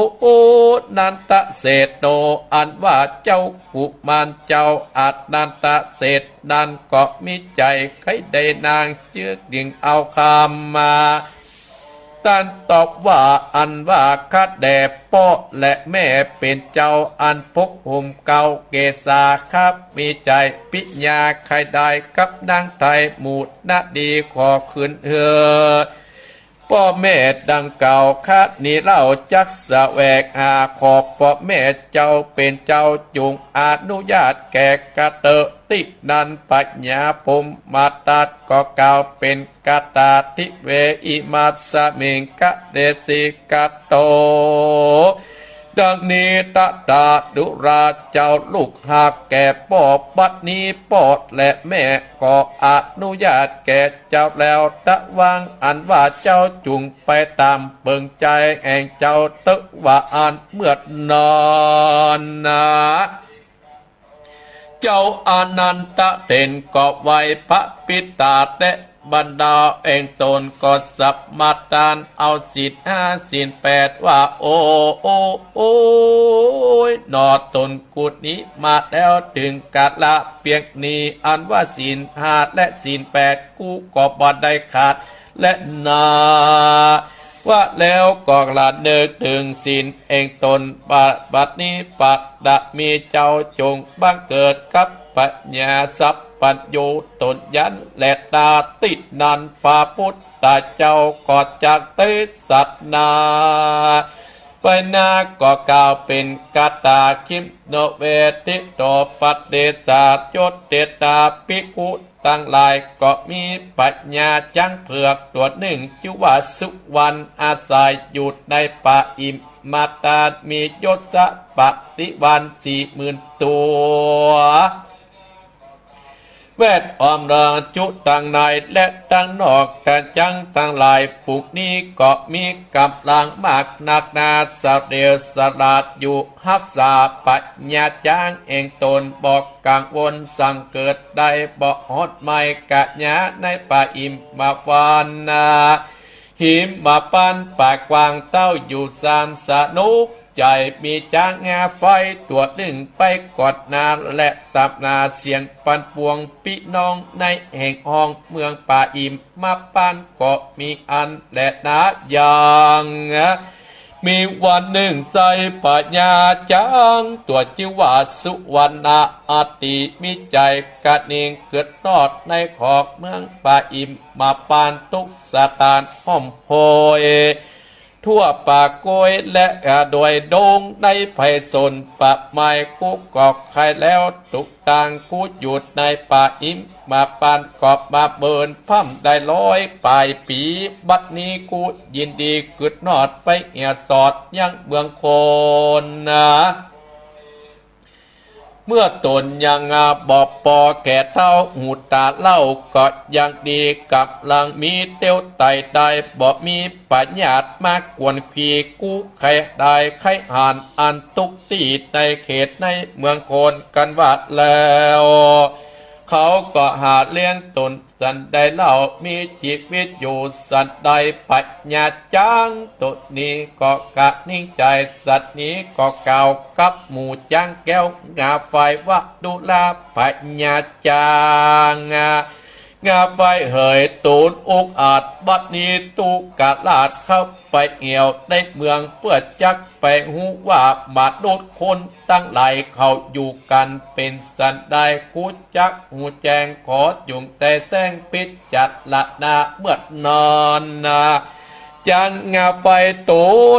นันทเศรษฐโน อันว่าเจ้ากุมารเจ้าอนันทเศรษฐนั้นก็มีใจ๋ใค่ได้นาง จึงเอาคำมา ต้านตอบว่า อันว่าข้าแด่ป้อและแม่เป๋นเจ้า อันพกห่มเกล้าเกศา ข้ามีใจ๋ปิ๊ยาใค่ได้กับนางไทยหมู่นาดี ขอคืนหื้อป้อแม่ดังกล่าว ข้านี้เล่าจักแสวงหา ขอป้อแม่เจ้าเป๋นเจ้าจุ่งอนุญาตแก่ข้าเต๊อะ ตี้นั้นพญาพรหมทัตก็กล่าวเป๋นคาถา ทิเวหิมาสมิงคะเดสิกาโต ดังนี้ ตถาธุราชเจ้าลูกหากแก่ป้อ บัดนี้ป้อและแม่ก็อนุญาตแก่เจ้าแล้ว ตะวางอันว่าเจ้าจุ่งไปต๋ามเปิงใจ๋แห่งเจ้าเต๊อะ ว่าอั้น เมื่อนั้นนะ เจ้าอนันทเถรก็ไหว้พระปิดตาและบรรดาแห่งตน ก็สมาทานเอาศีลห้าศีลแปดว่า โอ้ โอ้ โอ้ย หนอตนกูนี้มาแล้วเถิงกาละเปียงนี้ อันว่าศีลห้าและศีลแปดกูก็บ่ได้ขาดแลนา ว่าแล้วก็ระนึกเถิงศีลแห่งตน บัด บัดนี้ปารามีเจ้าจุ่งบังเกิดกับพญาสัพพัญญูต๋นนั้นแลนา ตี้นั้นพระปุทธเจ้าก็จักเตสนา ไปนาก็กล่าวเป๋นคาถา ขินโนเวทิโตปะเตสา โยเตตา ภิกขุตังหลาย ก็มีพญาจ๊างเผือกตั๋วนึ่ง จื้อว่าสุวรรณ อาศัยอยู่ในป่าหิมพานต์ มียศปฏิวรรณสี่หมื่นตั๋ว แวดอ้อมราจุตังในและตังนอก กระจังตังหลายฝูงนี้ก็มีก๋ำลังมากนักหนา เสลียวสลาดอยู่ฮักษาพญาจ๊างแห่งตน บ่กังวลสังเกิดได้ บ่ฮอดไม้กะยาในป่าหิมพานต์นา หิมพานต์ป่ากว้างเต้าอยู่สามสนุก ใจ๋มีจ๊างงาไฟตั๋วนึ่งไปก่อนหน้า และตามหน้าเสียงปั่นป่วนปี้น้องในแห่งฮ้องเมืองป่าหิมพานต์ก็มีอันแลนา อย่าง มีวันนึ่งไซร้พญาจ๊างตั๋วจื้อว่าสุวรรณะ อติมีใจ๋กระเนงเกิดฮอดในขอบเมืองป่าหิมพานต์ ตุ๊กสะตานฮ่อมโหย ทั่วป่าโกยและ อ่า ดอยดงในไพศาลป่าไม้ กูก็ใค่แล้วตุ๊กตาง กูอยู่ในป่าหิมพานต์ก็มาเบิ่นพ่ำได้ร้อยป๋ายปี๋ บัดนี้กูยินดีเกิดฮอดไปเหียสอดยังเมืองโคนนา เมื่อตนยัง อ่า บ่ปอแก่เฒ่า หูต๋าเล่าก็ยังดี ก๋ำลังมีเตี้ยวไตได้ บ่มีพยาธิมากวนขี กูใค่ได้ใค่หันอันตุ๊กตี้ในเขตในเมืองโคนกันว่าแล้ว เขาก็หาเลี้ยงตน สันใดเล่า มีจีวิตอยู่สันใด พญาจ๊างตนนี้ก็กระนิ่งใจ๋ สันนี้ก็กล่าวกับหมู่จ๊างแก้ว งาไฟว่า ดูราพญาจ๊าง งาไฟเหย โตนองอาจ บัดนี้ตุ๊กราชเข้าไปเหี่ยวในเมือง เปื้อจักไปฮู้ว่ามนุษย์คนตังหลายเขาอยู่กั๋นเป๋นสันใด กูจักฮู้แจ้ง ขอจุ่งแต่แสงพิจารณา เมื่อนั้นนา จ๊างงาไฟโต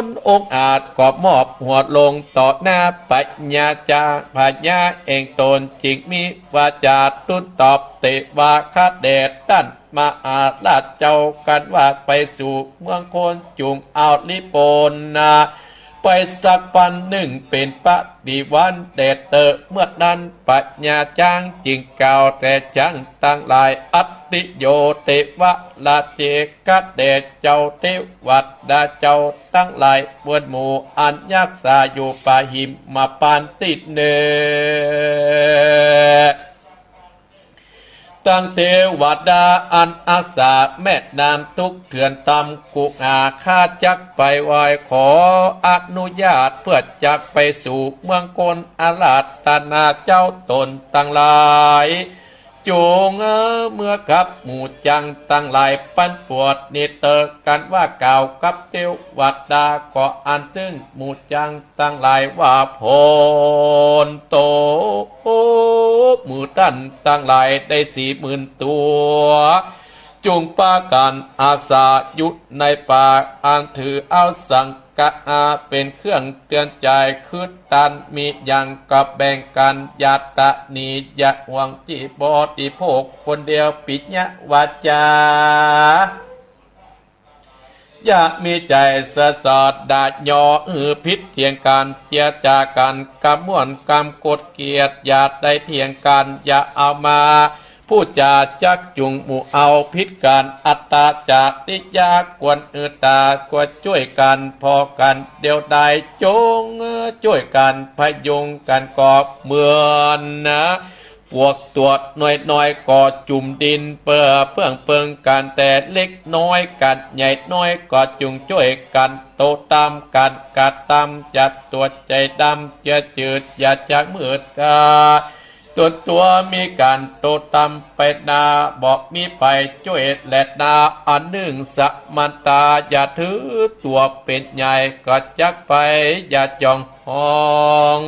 นองอาจก็มอบหัวลงต่อหน้าพญาจ๊าง พญาแห่งตนจึงมีวาจาทูลตอบเตว่า ข้าแด่ต้านมหาราชเจ้า กันว่าไปสู่เมืองโคนจุ่งเอาลิปนนา ไปสักปันนึ่งเป๋นปฏิวรรณแด่เต๊อะ เมื่อนั้นพญาจ๊างจึงกล่าวแก่จ๊างตังหลาย อัต ติโย เตวะราเจ กะแด่เจ้าเตวดาเจ้าตังหลาย เปิ้นหมู่อันยักษาอยู่ป่าหิมพานต์ตี้เน่อ ตังเตวดาอันอาสาแม่น้ำทุกเถื่อนต๋ามกุหา ข้าจักไปไหว้ขออนุญาต เปื้อจักไปสู่เมืองคอน อาราธนาเจ้าต๋นตังหลาย จุ่งเมื่อกับหมู่จังตังหลาย ปันปวดนิเตอกั๋นว่ากล่าวกับเตวดา ก็อันซึ่งหมู่จังตังหลายว่า โผนโต หมู่ต้านตังหลายได้สี่หมื่นตั๋ว จุ่งปากั๋นอาสาอยู่ในป่า อันถือเอาสังฆะเป๋นเครื่องเตือนใจ๋ คือต้านมีหยังก็แบ่งกั๋น อย่าตระหนี่อย่าหวง ตี้บริโภคคนเดียว ปิยะวาจา อย่ามีใจ๋สะสอดด่าหยอหื้อผิดเถียงกั๋น เจื้อจ๋ากั๋น กำม่วนกำโกรธเกลียด อย่าได้เถียงกั๋น อย่าเอามาพูดจ๋าจักจุ่งหมู่เอาผิดกั๋น อัตตาจาริยะควรหื้อต๋า ควรจ้วยกั๋น ผ่อกั๋นเดียวดาย จุ่งจ้วยกั๋นพยุงกั๋น ก็เหมือนนะ ปวกตั๋วน้อยๆ ก็จุ่มดิน เปื้อเปื้องเปิงกั๋นแต่เล็กน้อย กั๋นใหญ่น้อยก็จุ่งจ้วยกั๋น โตต๋ามกั๋นกระตำ จัดตั๋วใจ๋ดำ เจื้อจืดอย่าจักมืดต๋า ต๋นตั๋วมีกั๋นโตต๋ามไปนา บ่มีใผจ้วยแลนา อันนึ่งสมันต๋า อย่าถือตั๋วเป๋นใหญ่ ก็จักไปอย่าจ้องหอง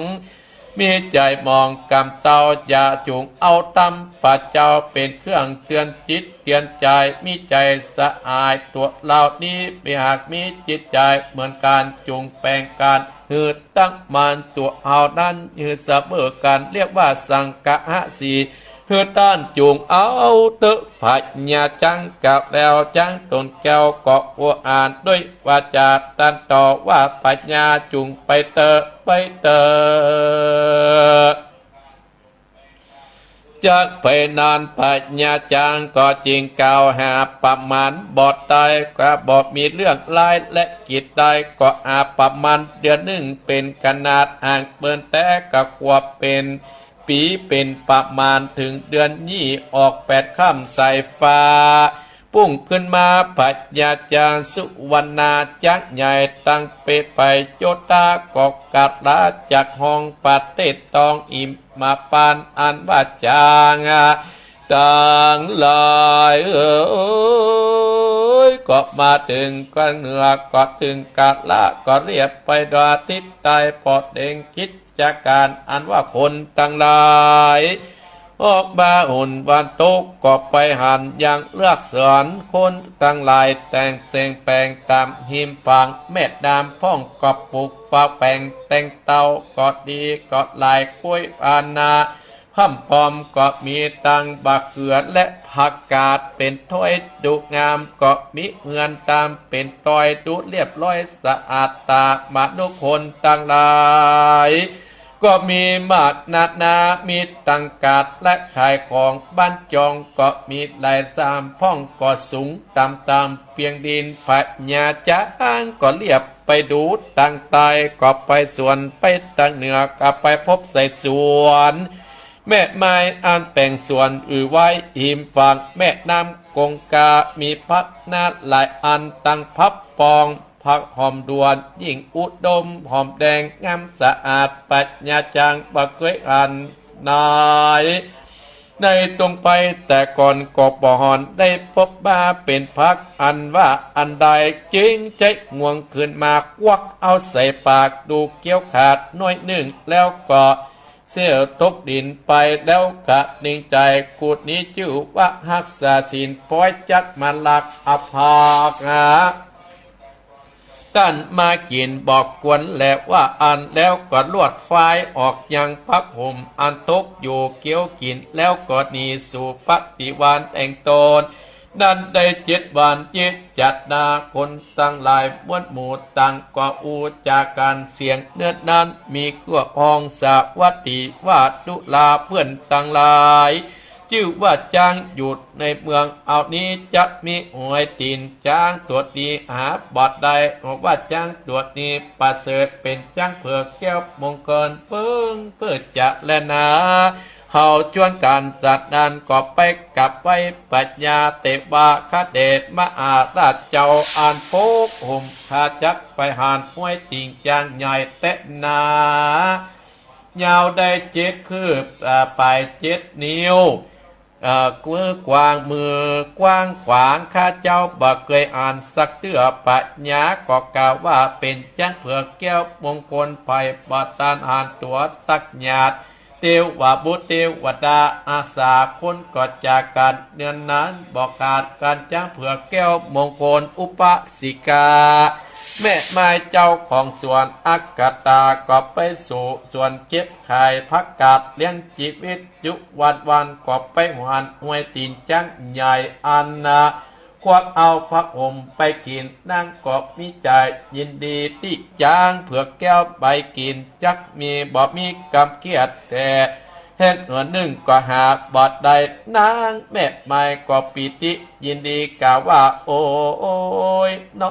มีใจ๋หมองกำเต้า อย่าจุ่งเอาต๋ามป่าเจ้า เป๋นเครื่องเตือนจิตเตือนใจ๋ มีใจ๋สหายตั๋วเหล่านี้ มีหากมีจิตใจ๋เหมือนกั๋น จุ่งแบ่งกั๋นหื้อตังมัน ตั๋วเฮานั้นหื้อเสมอกั๋น เรียกว่าสังฆะสี่ หื้อต้านจุ่งเอาเต๊อะ พญาจังกล่าวแล้ว จังต๋นแก้วก็อวดอ้างด้วยวาจา ตรัสต่อว่า พญาจุ่งไปเต๊อะ ไปเต๊อะ จักไปนาน พญาจังก็จึงกล่าวหาประมาณบ่ได้ ก็บ่มีเรื่องร้ายและกิจใด ก็หาประมาณเดือนนึ่งเป๋นขนาด หากเปิ้นแต๊ก็ควรเป๋นปี๋ เป๋นประมาณ เถิงเดือนนี้ออกแปดค่ำสายฟ้า ปุ้งขึ้นมา พญาจังสุวรรณาจักใหญ่ ตังเปไปโยธา ก็กราบลาจากห้องประเทศตองหิมพานต์ อันว่าจังตังหลายเอ๋ย ก็มาเถิงกลางเหนือ ก็เถิงกาละ ก็เรียบไปดาทิศใต้ ผ่อเต็งกิจก๋าน อันว่าคนตังหลาย ออกมาหนวันตก ก็ไปหันยังเลือกสวน คนตังหลายแต่งเต็งแปงต๋ามหิมฝั่งแม่น้ำพ่อง ก็ปลูกฟ้าแปงแตงเต้า ก็ดีก็หลาย ก๊วยอานา พ่ำปอมก็มีตังบักเขือและผักกาด เป๋นถ้อยดูงาม ก็มีเฮือนต๋ามเป๋นถ้อยดูเรียบร้อยสะอาดต๋า มนุษย์คนตังหลาย ก็มีมากนานา มีตังกาดและขายของ บ้านจองก็มีหลายสามพ่อง ก็สูงต่ำต๋ามเปียงดิน พญาจังก็เรียบไปดูตังใต้ ก็ไปสวน ไปตังเหนือก็ไปพบใส่สวน แม่ไม้อันแต่งสวนอือไว้ หิมฝั่งแม่น้ำคงคา มีผักนาหลายอัน ตังผักปอง ผักหอมด่วน ยิ่งอุดม หอมแดง งามสะอาด พญาจังบ่เกยหัน ใน ในตรงไปแต่ก่อนก็บ่หอน ได้พบมาเป๋นผักอันว่าอันใด จึงใจ๊งวงขึ้นมา ควักเอาใส่ปาก ดูเคี้ยวขาดหน้อยนึ่ง แล้วก็เสี้ยวตกดินไป แล้วกะนิ่งใจ๋ กูนี้จื้อว่าฮักษาศีล ปอยจักมาลักเอาผักหา ต้านมากิ๋นบ่ควรแลว่าอั้น แล้วก็ลวดฝายออกยังผ้าห่มอันตกอยู่ เคี้ยวกิ๋นแล้วก็หนีสู่ปฏิวานแห่งต๋น นั้นได้เจ็ดวันเจ็ดจัดนา คนตังหลายมวลหมู่ต่างก็อู้จ๋ากั๋น เสียงเนิดนั้นมีเกื้อฮองสาวัตถี ว่าดูราเปื้อนตังหลาย จื้อว่าจ๊างอยู่ในเมือง เอานี้จะมีหวยตี๋นจ๊างตั๋วดีหาบ่ได้ ว่าจ๊างตั๋วดีประเสริฐ เป๋นจ๊างเผือกแก้วมงคล เปิ้งเปิ้งจะแลนา เขาจวนกั๋นจากนั้นก็ไปกราบไหว้พญาเตวาคเดชมหาราชเจ้า อันปกห่มผ้าจักรไปหานหวยตี๋นจ๊างใหญ่แต๊นา ยาวได้เจ็ดคืบ อ่า ปลายเจ็ดนิ้ว เอ่อ มือกว้าง มือกว้างขวาง ข้าเจ้าบ่เกยหันสักเตื้อ พญาก็กล่าวว่าเป๋นจ๊างเผือกแก้วมงคล ใผบ่ตันหันตั๋วสักหยาด เตวบุตรเตวดาอาสาคนก็จากกั๋น เดือนนั้นบ่ขาดกั๋น จ๊างเผือกแก้วมงคล อุบาสิกา แม่ไม้เจ้าของสวนอักขตา ก็ไปสู่สวนเก็บขายผักกาดเลี้ยงจีวิตอยู่วันๆ ก็ไปหานหวยตี๋นจ๊างใหญ่อันนา ควักเอาผ้าห่มไปกิ๋น นางก็มีใจ๋ยินดีตี้จ๊างเผือกแก้วไปกิ๋น จักมีบ่มีกำเคียดแต๊ เฮ็ดหนนึ่งก็หาบ่ได้ นางแม่ไม้ก็ปีติยินดีกล่าวว่า โอ้ย น้อ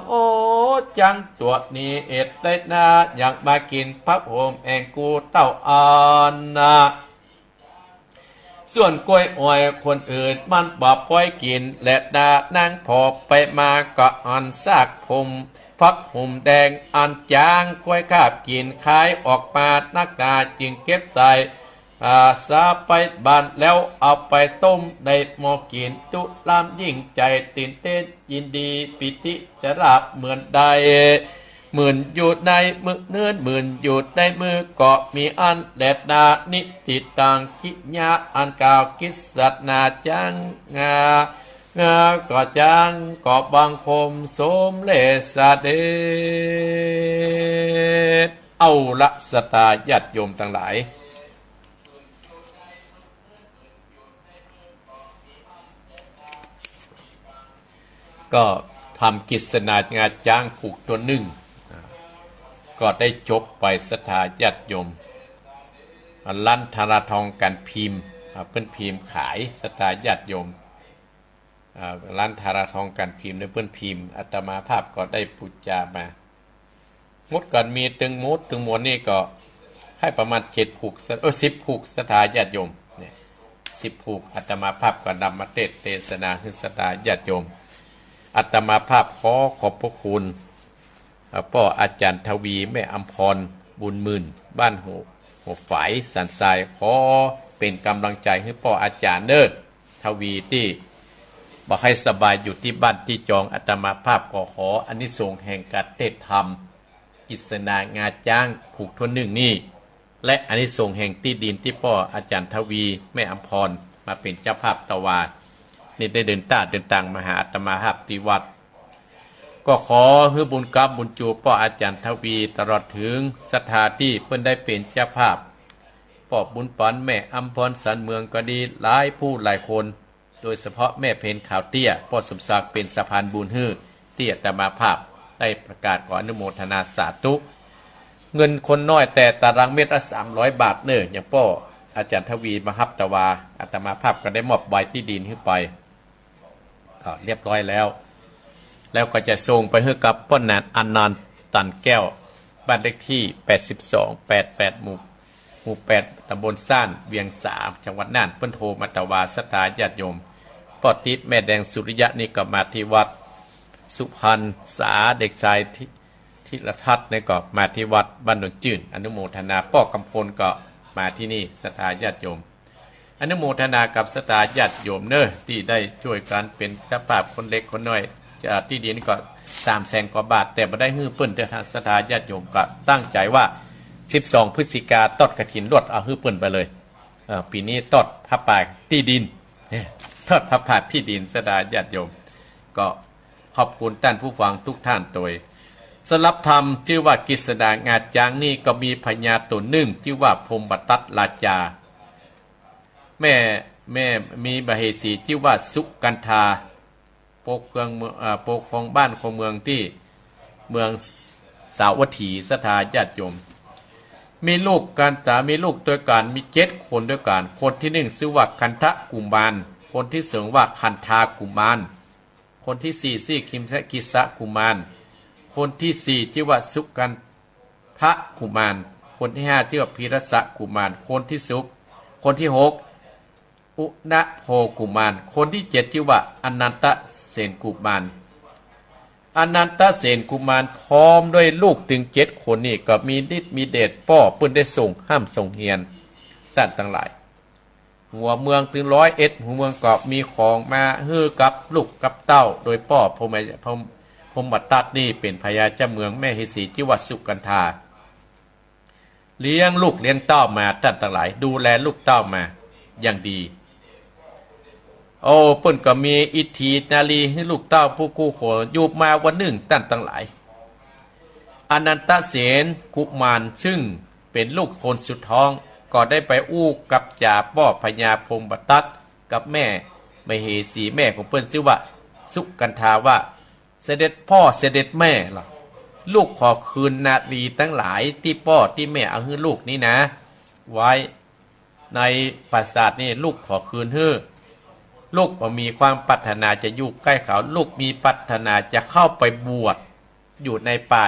จ๊างตั๋วนี้ เหตุใดนายังมากิ๋นผ้าห่มแห่งกูเต้าอันนา ส่วนกล้วยอ้อยคนอื่นมันบ่ปล่อยกิ๋น และดานางผ่อไปมาก็อันซากผม ผักห่มแดงอันจ๊างกล้วยคาบกิ๋น คายออกมานักหนา จึงเก็บใส่ อ่า สาไปบ้าน แล้วเอาไปต้มในหม้อกิ๋น ตุ๊ลามยิ่งใจ๋ตื่นเต้นยินดี ปีติจะลาบเหมือนได้ หมื่นอยู่ในมือ เนื้อหมื่นอยู่ในมือก็มีอั้นแลนา นิติตังกิยา อันกล่าวกฤษณาจ๊าง งา งา ก็จ๊าง ก็บังคมสมเร็จเสด็จ เอาละ ศรัทธาญาติโยมตังหลาย ก็ธรรมกฤษณางาจ๊างผูกตั๋วนึ่ง อ่า ก็ได้จบไป ศรัทธาญาติโยม อ่า ร้านธาราทองก๋านพิมพ์ อ่า เปิ้นพิมพ์ขาย ศรัทธาญาติโยม อ่า ร้านธาราทองก๋านพิมพ์เนี่ยเปิ้นพิมพ์ อาตมาภาพก็ได้ปู๋จามา หมดกั๋นมีตึงหมดตึงมวลนี่ก็หื้อประมาณเจ็ดผูก เออ สิบผูก ศรัทธาญาติโยม เนี่ย สิบผูก อาตมาภาพก็นำมาเตสน์เตสนาหื้อศรัทธาญาติโยม อาตมาภาพขอขอบพระคุณ อ่า ป้ออาจ๋ารย์ทวี แม่อำพร บุญหมื่น บ้านหัว หัวฝาย สันทราย ขอเป๋นก๋ำลังใจ๋หื้อป้ออาจ๋ารย์เน่อ ทวีตี้บ่ใค่สบายอยู่ตี้บ้านตี้จอง อาตมาภาพก็ขออานิสงส์แห่งก๋านเตสน์ธรรม กฤษณางาจ๊างผูกตั๋วนึ่งนี่ และอานิสงส์แห่งตี้ดินตี้ป้ออาจ๋ารย์ทวี แม่อำพร มาเป๋นเจ้าภาพตวา นี่ได้เดินต้าเดินตางมาหาอาตมาภาพตี้วัด ก็ขอหื้อบุญก๋ำบุญจูป้ออาจ๋ารย์ทวี ตลอดเถิงศรัทธาตี้เปิ้นได้เป๋นเจ้าภาพ ป้อบุญปัน แม่อำพร สันเมืองก็ดี หลายผู้หลายคน โดยเฉพาะแม่เพ็ญขาวเตี้ย ป้อสมศักดิ์เป๋นสะพานบุญหื้อ ตี้อาตมาภาพได้ประกาศขออนุโมทนาสาธุ เงินคนน้อยแต่ตารางเมตรละสามร้อยบาทเน่อ อย่างป้ออาจ๋ารย์ทวีมาฮับตวา อาตมาภาพก็ได้มอบใบตี้ดินหื้อไป ก็เรียบร้อยแล้ว แล้วก็จะส่งไปหื้อกับป้อหนาน อนันต์ ตันแก้ว บ้านเลขตี้แปดสิบสอง แปดแปด หมู่ หมู่แปด ตำบลซ่าน เวียงสา จังหวัดน่าน เปิ้นโทรมาตวา ศรัทธาญาติโยม ป้อติ๊ด แม่แดง สุริยะนี่ก็มาตี้วัด สุพรรณสา เด็กชายธี ธีรทัศน์นี่ก็มาตี้วัดบ้านดงจื้น อนุโมทนา ป้อกำพลก็มาตี้นี่ ศรัทธาญาติโยม อนุโมทนากับศรัทธาญาติโยมเน่อ ตี้ได้จ้วยกั๋นเป๋นเจ้าภาพคนเล็กคนน้อย ตี้ดินก็สามแสนกว่าบาท แต่บ่ได้หื้อเปิ้นเน่อ ศรัทธาญาติโยมก็ตั้งใจ๋ว่า สิบสอง พฤศจิกา ตอดกฐินรวดเอาหื้อเปิ้นไปเลย เอ่อ ปี๋นี้ตอดผ้าป่าตี้ดิน เอ้ย ตอดผ้าป่าตี้ดิน ศรัทธาญาติโยม ก็ขอบคุณต้านผู้ฟังกู้ต้านตวย สำหรับธรรมจื้อว่ากฤษณางาจ๊างนี่ก็มีพญาตั๋วนึ่งจื้อว่าพรหมทัตราจา แม่ แม่มีมเหสีจื้อว่าสุกัณฑา ปกครองเมือง เอ่อ ปกครองบ้านครองเมืองตี้เมืองสาวัตถี ศรัทธาญาติโยม มีลูกกันต๋า มีลูกตวยกั๋น มีเจ็ดคนตวยกั๋น คนตี้นึ่งจื้อว่าคันธกุมาร คนตี้สองว่าคันธากุมาร คนตี้สี่จื้อกิสสกุมาร คนตี้สี่จื้อว่าสุกันทกุมาร คนตี้ห้าจื้อว่าพีรสกุมาร คนตี้สุก คนตี้หก อุณโภกุมาร คนตี้เจ็ดจื้อว่าอนันตเสนกุมาร อนันตเสนกุมารพร้อมด้วยลูกตึงเจ็ดคนนี่ก็มีฤทธิ์มีเดช ป้อเปิ้นได้ส่งฮ่ำส่งเฮียน ต้านตังหลาย หัวเมืองตึงร้อยเอ็ดหัวเมืองก็มีของมาหื้อกับลูกกับเต้า โดยป้อพรหม พรหม พรหมทัตนี่เป๋นพญาเจ้าเมือง แม่เหสีจื้อว่าสุกันธา เลี้ยงลูกเลี้ยงเต้ามา ต้านตังหลาย ดูแลลูกเต้ามาอย่างดี โอ้ เปิ้นก็มีอิทธินารีหื้อลูกเต้าผู้กู้คน อยู่มาวันนึ่ง ต้านตังหลาย อนันตเสนกุมารซึ่งเป๋นลูกคนสุดท้อง ก็ได้ไปอู้กับจ๋าป้อพญาพรหมทัตกับแม่มเหสี แม่ของเปิ้นจื้อว่าสุกันธาว่า เสด็จป้อเสด็จแม่ล่ะ ลูกขอคืนนารีตังหลายตี้ป้อตี้แม่เอาหื้อลูกนี้นะ ไว้ในปราสาทนี่ ลูกขอคืนหื้อ ลูกบ่มีความปรารถนาจะอยู่ใก้เขา ลูกมีปรารถนาจะเข้าไปบวชอยู่ในป่า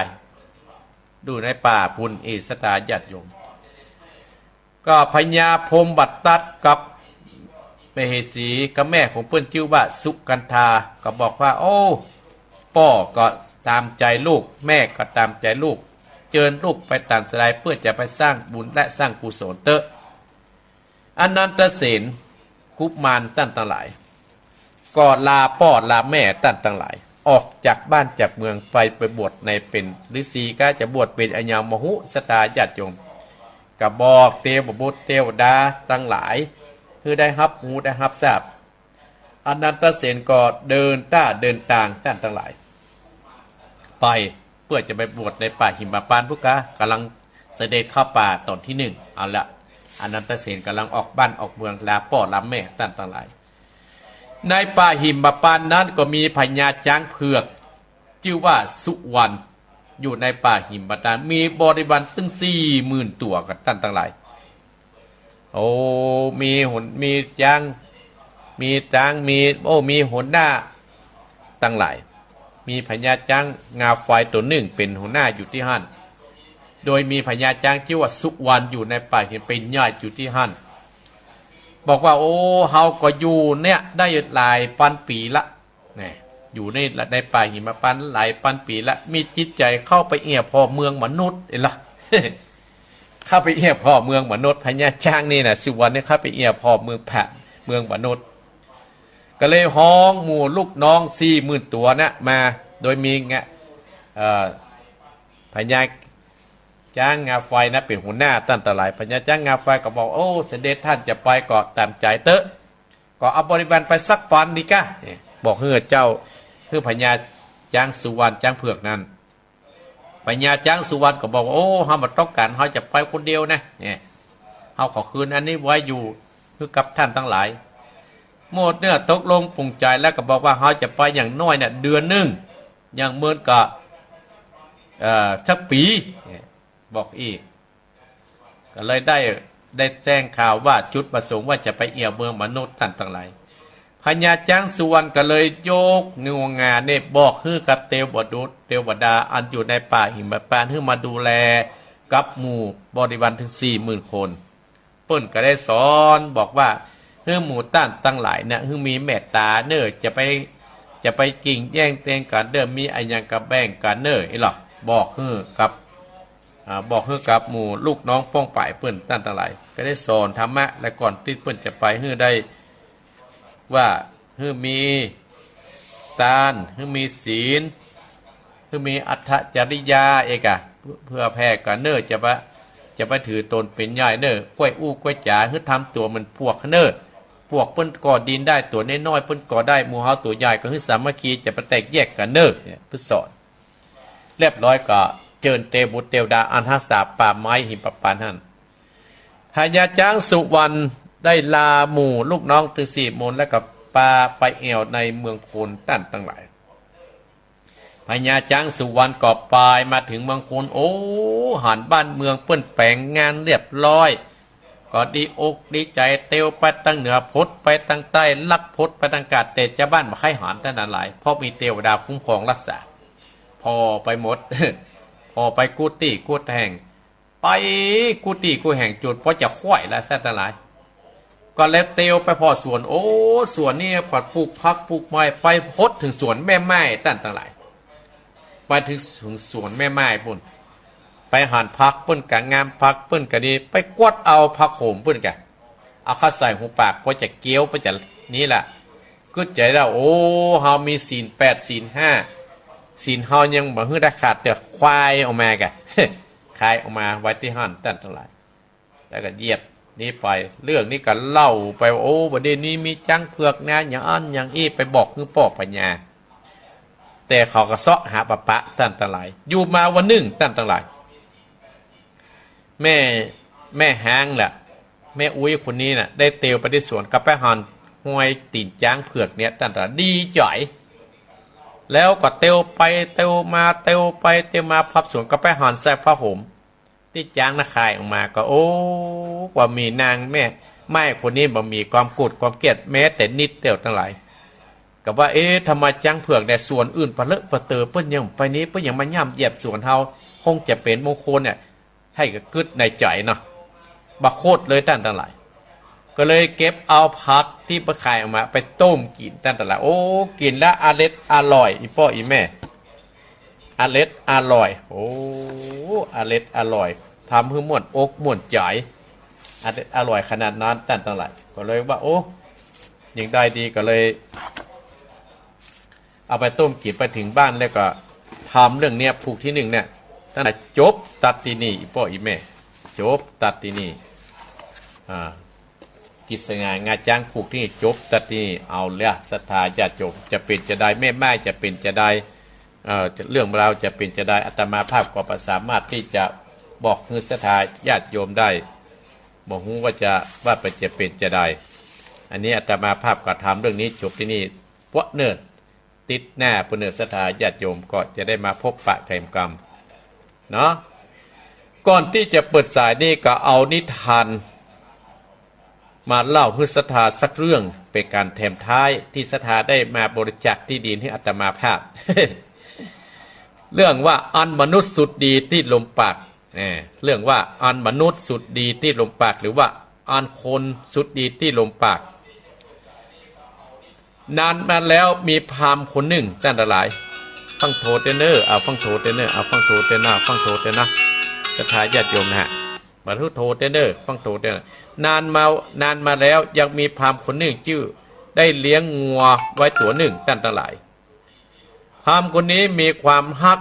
อยู่ในป่าพุ้น เอ ศรัทธาญาติโยม ก็พญาพรหมทัตกับมเหสีกับแม่ของเปิ้นจื้อว่าสุกันธา ก็บอกว่า โอ้ ป้อก็ต๋ามใจ๋ลูก แม่ก็ต๋ามใจ๋ลูก เจิญลูกไปต๋ามสบาย เปื้อจะไปสร้างบุญและสร้างกุศลเต๊อะ อนันตเสนกุมาร ต้านตังหลาย ก็ลาป้อลาแม่ ต้านตังหลาย ออกจากบ้านจากเมืองไป ไปบวชในเป๋นฤๅษี ก็จะบวชเป๋นอะหยังบ่ฮู้ ศรัทธาญาติโยม ก็บอกเตวบุตรเตวดาตังหลาย หื้อได้ฮับฮู้ได้ฮับทราบ อนันตเสนก็เดินต้าเดินตาง ต้านตังหลาย ไป เปื้อจะไปบวชในป่าหิมพานต์พุ้นกา ก่ำลังเสด็จเข้าป่าต๋อนตี้นึ่ง เอาละ อนันตเสนก่ำลังออกบ้านออกเมือง ลาป้อลาแม่ ต้านตังหลาย ในป่าหิมพานต์นั้นก็มีพญาจ๊างเผือก จื้อว่าสุวรรณ อยู่ในป่าหิมพานต์ มีบริวารตึงสี่หมื่นตั๋วกั๋น ต้านตังหลาย โอ้ มีหน มีจ๊าง มีจ๊าง มี โอ้ มีหัวหน้าตังหลาย มีพญาจ๊างงาควายตั๋วนึ่งเป๋นหัวหน้าอยู่ตี้หั้น โดยมีพญาจ๊างจื้อว่าสุวรรณอยู่ในป่าหิมพานต์เป๋นใหญ่อยู่ตี้หั้น บอกว่า โอ้ เฮาก็อยู่เนี่ยได้หลายปันปี๋ละ แน่ อยู่ใน ในป่าหิมพานต์หลายปันปี๋ละ มีจิตใจ๋เข้าไปเอี่ยวผ่อเมืองมนุษย์เองละ เข้าไปเอี่ยวผ่อเมืองมนุษย์ พญาจ๊างนี่นะ สุวรรณนี่เข้าไปเอี่ยวผ่อเมืองผ่า เมืองมนุษย์ ก็เลยฮ้องหมู่ลูกน้องสี่หมื่นตั๋วนะมา โดยมีงะ เอ่อ พญาจ๊างงาควายนะเป๋นหัวหน้า ต้านตังหลาย พญาจ๊างงาควายก็บอก โอ้ เสด็จท่านจะไปก็ต๋ามใจ๋เต๊อะ ก็เอาบริวารไปสักปันดีกา เนี่ย บอกหื้อเจ้า หื้อพญาจ๊างสุวรรณ จ๊างเผือกนั้น พญาจ๊างสุวรรณก็บอกว่า โอ้ เฮาบ่ต้องก๋าน เฮาจะไปคนเดียวนะ เนี่ย เฮาขอคืนอันนี้ไว้อยู่ หื้อกับท่านตังหลาย หมดเนื้อตกลงปลงใจ๋แล้วก็บอกว่า เฮาจะไปอย่างน้อยเนี่ยเดือนนึ่ง อย่างเมินก็ เอ่อ สักปี๋ เนี่ย บอกอี้ ก็เลยได้ ได้แจ้งข่าวว่าจุดประสงค์ว่าจะไปเอี่ยวเมืองมนุษย์ ต้านตังหลาย พญาจ๊างสุวรรณก็เลยยกงวงงาเนี่ยบอกหื้อกับเตวบุตรเตวดาอันอยู่ในป่าหิมพานต์ หื้อมาดูแลกับหมู่บริวารตึงสี่หมื่นคน เปิ้นก็ได้สอนบอกว่า หื้อหมู่ต้านตังหลายเนี่ย หื้อมีเมตต๋าเน่อ จะไป จะไปกิ่งแย่งเตียงกั๋นเน่อ มีอะหยังก็แบ่งกั๋นเน่อ อี้หละ บอกหื้อกับ อ่า บอกหื้อกับหมู่ลูกน้องป้องป๋ายเปิ้น ต้านตังหลาย ก็ได้สอนธรรมะ และก่อนตี้เปิ้นจะไปหื้อได้ ว่าหื้อมีตาน หื้อมีศีล หื้อมีอัตตจริยาเอกอะ เผื่อแผ่กั๋นเน่อ จะไป จะไปถือต๋นเป๋นใหญ่เน่อ ก้วยอู้ก้วยจ๋า หื้อทำตั๋วเหมือนปวกเน่อ ปวกเปิ้นก่อดินได้ ตั๋วน้อยๆ เปิ้นก่อได้ หมู่เฮาตั๋วใหญ่ก็หื้อสามัคคี จะไปแตกแยกกั๋นเน่อ เนี่ย เปิ้นสอน เรียบร้อยก็เจิญเตวบุตรเตวดาอันฮักษาป่าไม้หิมพานต์หั้น พญาจ๊างสุวรรณได้ลาหมู่ลูกน้องตึงสี่หมื่นแล้วก็ปาไปแอ่วในเมืองโคน ต้านตังหลาย พญาจ๊างสุวรรณก็ไปมาเถิงเมืองคน โอ้ หันบ้านเมืองเปิ้นแป๋งงานเรียบร้อย ก็ดีอกดีใจ๋ เตียวไปตางเหนือ ผดไปตางใต้ ลักผดไปตางกาด แต่จาวบ้านบ่ใค่หันต้านตังหลาย เพราะมีเตวดาคุ้มครองฮักษา ผ่อไปหมด ผ่อไปกู้ตี้กู้แห่ง ไปกู้ตี้กู้แห่ง จ๋นปอจะค่อยแล้วต้านตังหลาย ก็เลยเตียวไปผ่อสวน โอ้ สวนนี้ก็ปลูกผักปลูกไม้ ไปฮอดเถิงสวนแม่ไม้ต้านตังหลาย ไปเถิงสวนแม่ไม้ปู้น ไปหันผักเปิ้นก็งาม ผักเปิ้นก็ดี ไปกวาดเอาผักโหมเปิ้นก็ เอาเข้าใส่หูปาก ปอจะเคี้ยว ปอจะนี้ละ กึ๊ดใจ๋แล้ว โอ้ เฮามีศีลแปดศีลห้า ศีลเฮายังบ่หื้อได้ขาด แต่คายออกมาก็ คายออกมาไว้ตี้หั้นต้านตังหลาย แล้วก็เหยียบนี้ไป เรื่องนี้ก็เล่าไปว่า โอ้ บ่าเดี่ยวนี้มีจ๊างเผือกนา อย่างอั้นอย่างอี้ ไปบอกหื้อป้อพญา แต่เขาก็เซาะหาบ่ปะต้านตังหลาย อยู่มาวันนึ่งต้านตังหลาย แม่ แม่ฮ้างแหละ แม่อุ๊ยคนนี้น่ะ ได้เตียวไปตี้สวน ก็ไปหันฮอยตี๋นจ๊างเผือกเนี่ยต้านตังหลาย ดีใจ๋ แล้วก็เตียวไปเตียวมา เตียวไปเตียวมา พับสวน ก็ไปหันใส่ผ้าโหม ตี้จ๊างนาคายออกมาก็ โอ้ ว่ามีนางแม่ไม้คนนี้บ่มีความโกรธความเกลียดแม้แต่นิดเดียวตังหลาย ก็ว่า เอ๊ะ ทำไมจ๊างเผือกเนี่ย สวนอื่นปะเลอะปะเตอ เปิ้นยังไปนี้ เปิ้นยังมาย่ำเหยียบสวนเฮา คงจะเป๋นมงคลเนี่ย หื้อก็กึ๊ดในใจ๋เนาะ บ่โคตรเลยต้านตังหลาย ก็เลยเก็บเอาผักตี้เปิ้นคายออกมาไปต้มกิ๋นต้านตังหลาย โอ้ กิ๋นแล้วอร็ดอร่อย อี่ป้ออี่แม่ อร็ดอร่อย โอ้ อร็ดอร่อย ทำหื้อม่วนอกม่วนใจ๋ อร็ดอร่อยขนาดนั้นต้านตังหลาย ก็เลยว่า โอ้ ยิ่งได้ดี ก็เลย เอาไปต้มกิ๋น ไปเถิงบ้านแล้วก็ทำเรื่องเนี้ย ผูกตี้นึ่งเนี่ย ตังหลาย จบตัดตี้นี่ อี่ป้ออี่แม่ จบตัดตี้นี่ อ่า กิจสง่างาจ๊างผูกตี้นี่ จบตัดตี้นี่ เอาละ ศรัทธาญาติโยม จะเป๋นจาใด แม่ไม้จะเป๋นจาใด เอ่อ เรื่องราวจะเป๋นจาใด อาตมาภาพก็บ่สามารถตี้จะบอกหื้อศรัทธาญาติโยมได้ บ่ฮู้ว่าจะ ว่าไปจะเป๋นจาใด อันนี้อาตมาภาพก็ทำเรื่องนี้จบตี้นี่ ปะเน่อ ติ๊ดหน้าปู้นเน่อ ศรัทธาญาติโยมก็จะได้มาพบปะแกมกำเนาะ ก่อนตี้จะเปิดสายนี่ก็เอานิทานมาเล่าหื้อศรัทธาสักเรื่อง เป๋นก๋านแถมท้ายตี้ศรัทธาได้มาบริจาคตี้ดินหื้ออาตมาภาพ เรื่องว่าอันมนุษย์สุดดีติดลมปาก เอ่อ เรื่องว่าอันมนุษย์สุดดีติดลมปาก หรือว่าอันคนสุดดีติดลมปาก นานมาแล้วมีพราหมณ์คนนึ่ง ต้านตังหลาย ฟังโทษเต๊อะเน่อ เอาฟังโทษเต๊อะเน่อ เอาฟังโทษเต๊อะนะ ฟังโทษเต๊อะนะ ศรัทธาญาติโยมนะฮะ มาทุกโทษเต๊อะเน่อ ฟังโทษเต๊อะนะ นานมา นานมาแล้วยังมีพราหมณ์คนนึ่งจื้อได้เลี้ยงงัวไว้ตั๋วนึ่ง ต้านตังหลาย พราหมณ์คนนี้มีความฮัก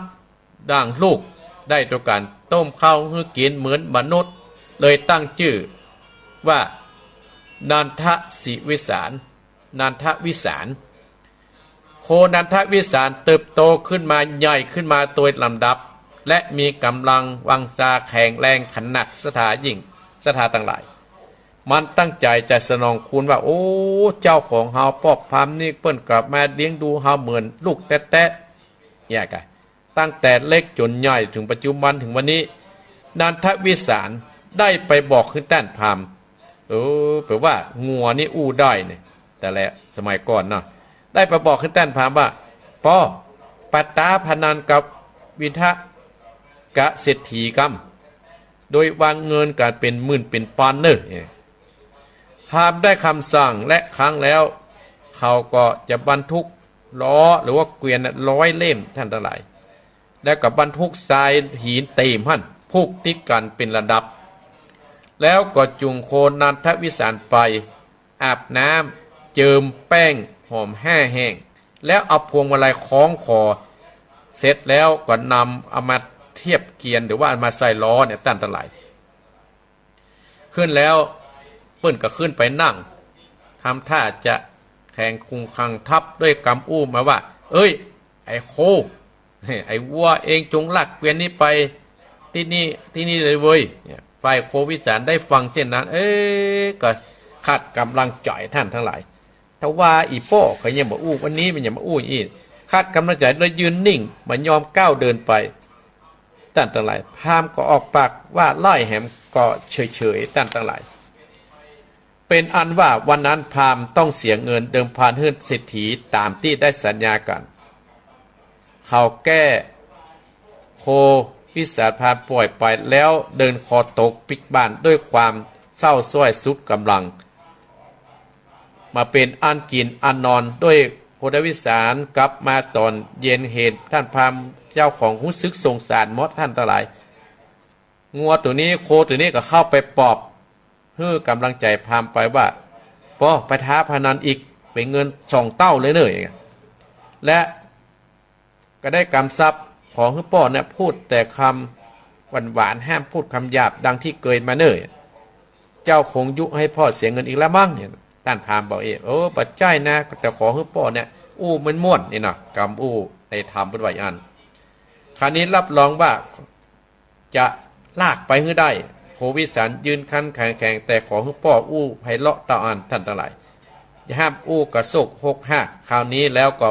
ดั่งลูก ได้โตก๋านต้มข้าวหื้อกิ๋นเหมือนมนุษย์ เลยตั้งจื้อว่านันทสิวิสาร นันทวิสาร โคนันทวิสารเติบโตขึ้นมาใหญ่ขึ้นมาโดยลำดับ และมีก๋ำลังวังชาแข็งแรงขนัก ศรัทธายิ่ง ศรัทธาตังหลาย มันตั้งใจ๋จะสนองคุณว่า โอ้ เจ้าของเฮาป้อพราหมณ์นี่เปิ้นก็มาเลี้ยงดูเฮาเหมือนลูกแต๊ๆ เนี่ยกะ ตั้งแต่เล็กจ๋นใหญ่เถิงปัจจุบันเถิงวันนี้ นันทวิสารได้ไปบอกหื้อต้านพราหมณ์ เออ แป๋ว่างัวนี่อู้ได้เนี่ย แต่ละสมัยก่อนเนาะ ได้ไปบอกหื้อต้านพราหมณ์ว่า ป้อ ปตาพนันกับวิทกะเศรษฐีกำ โดยวางเงินก๋านเป๋นหมื่นเป๋นปันเน่อ พราหมณ์ได้กำสั่งและครั้งแล้ว เขาก็จะบรรทุกล้อหรือว่าเกวียนน่ะร้อยเล่ม ต้านตังหลาย แล้วก็บรรทุกทรายหินเต๋มหั้น ผูกติดกั๋นเป๋นระดับ แล้วก็จูงโคนันทวิสารไปอาบน้ำ เจิมแป้งหอมห้าแห่ง แล้วเอาพวงมาลัยคล้องคอ เสร็จแล้วก็นำเอามาเทียบเกวียน หรือว่าเอามาใส่ล้อเนี่ย ต้านตังหลาย ขึ้นแล้วเปิ้นก็ขึ้นไปนั่ง ทำท่าจะแข็งคุงคังทับด้วยกำอู้มาว่า เอ้ย ไอ้โค ไอ้วัว เองจงลากเกวียนนี้ไปตี้นี่ ตี้นี่เลยเว้ย เนี่ย ฝ่ายโควิสารได้ฟังเช่นนั้น เอ๊ะ ก็ขาดก๋ำลังใจ๋ต้านตังหลาย ทว่าอี่ป้อก็ยังบ่อู้ วันนี้มันยังบ่อู้อีก ขัดก๋ำลังใจ๋ เลยยืนนิ่ง บ่ยอมก้าวเดินไป ต้านตังหลาย พราหมณ์ก็ออกปากว่าไล่แหมก็เฉยๆ ต้านตังหลาย เป๋นอันว่าวันนั้นพราหมณ์ต้องเสียเงินเดิมพันหื้อเศรษฐีต๋ามตี้ได้สัญญากั๋น เขาแก้โควิสารพาลป่วยไปแล้วเดินคอตกปิ๊กบ้านด้วยความเศร้าสร้อยสุดก๋ำลัง บ่เป๋นอันกิ๋นอันนอนด้วยโควิสาร กลับมาต๋อนเย็นเห็นต้านพราหมณ์เจ้าของฮู้สึกสงสารหมดต้านตังหลาย งัวตั๋วนี้ โคตั๋วนี้ก็เข้าไปปลอบ หื้อก๋ำลังใจ๋พราหมณ์ไปว่า ป้อไปท้าพนันอีก เป๋นเงินสองเต้าเลยเน่อ และก็ได้กำชับขอหื้อป้อเนี่ยพูดแต่กำหวานๆ ห้ามพูดกำหยาบดังตี้เกยมาเน่อ เจ้าคงยุให้ป้อเสียเงินอีกแล้วมั้ง เนี่ย ต้านพราหมณ์บอกเอง เออ บ่ใจ้นะ แต่ขอหื้อป้อเนี่ย อู้ม่วนๆ นี่เนาะ กำอู้ในธรรมเปิ้นว่าอย่างนั้น คราวนี้รับรองว่า จะลากไปหื้อได้ โควิสารยืนคันแข็งๆ แต่ขอหื้อป้ออู้ไพเราะเต้าอั้น ต้านตังหลาย อย่าห้ามอู้กระโซกฮกฮาก คราวนี้แล้วก็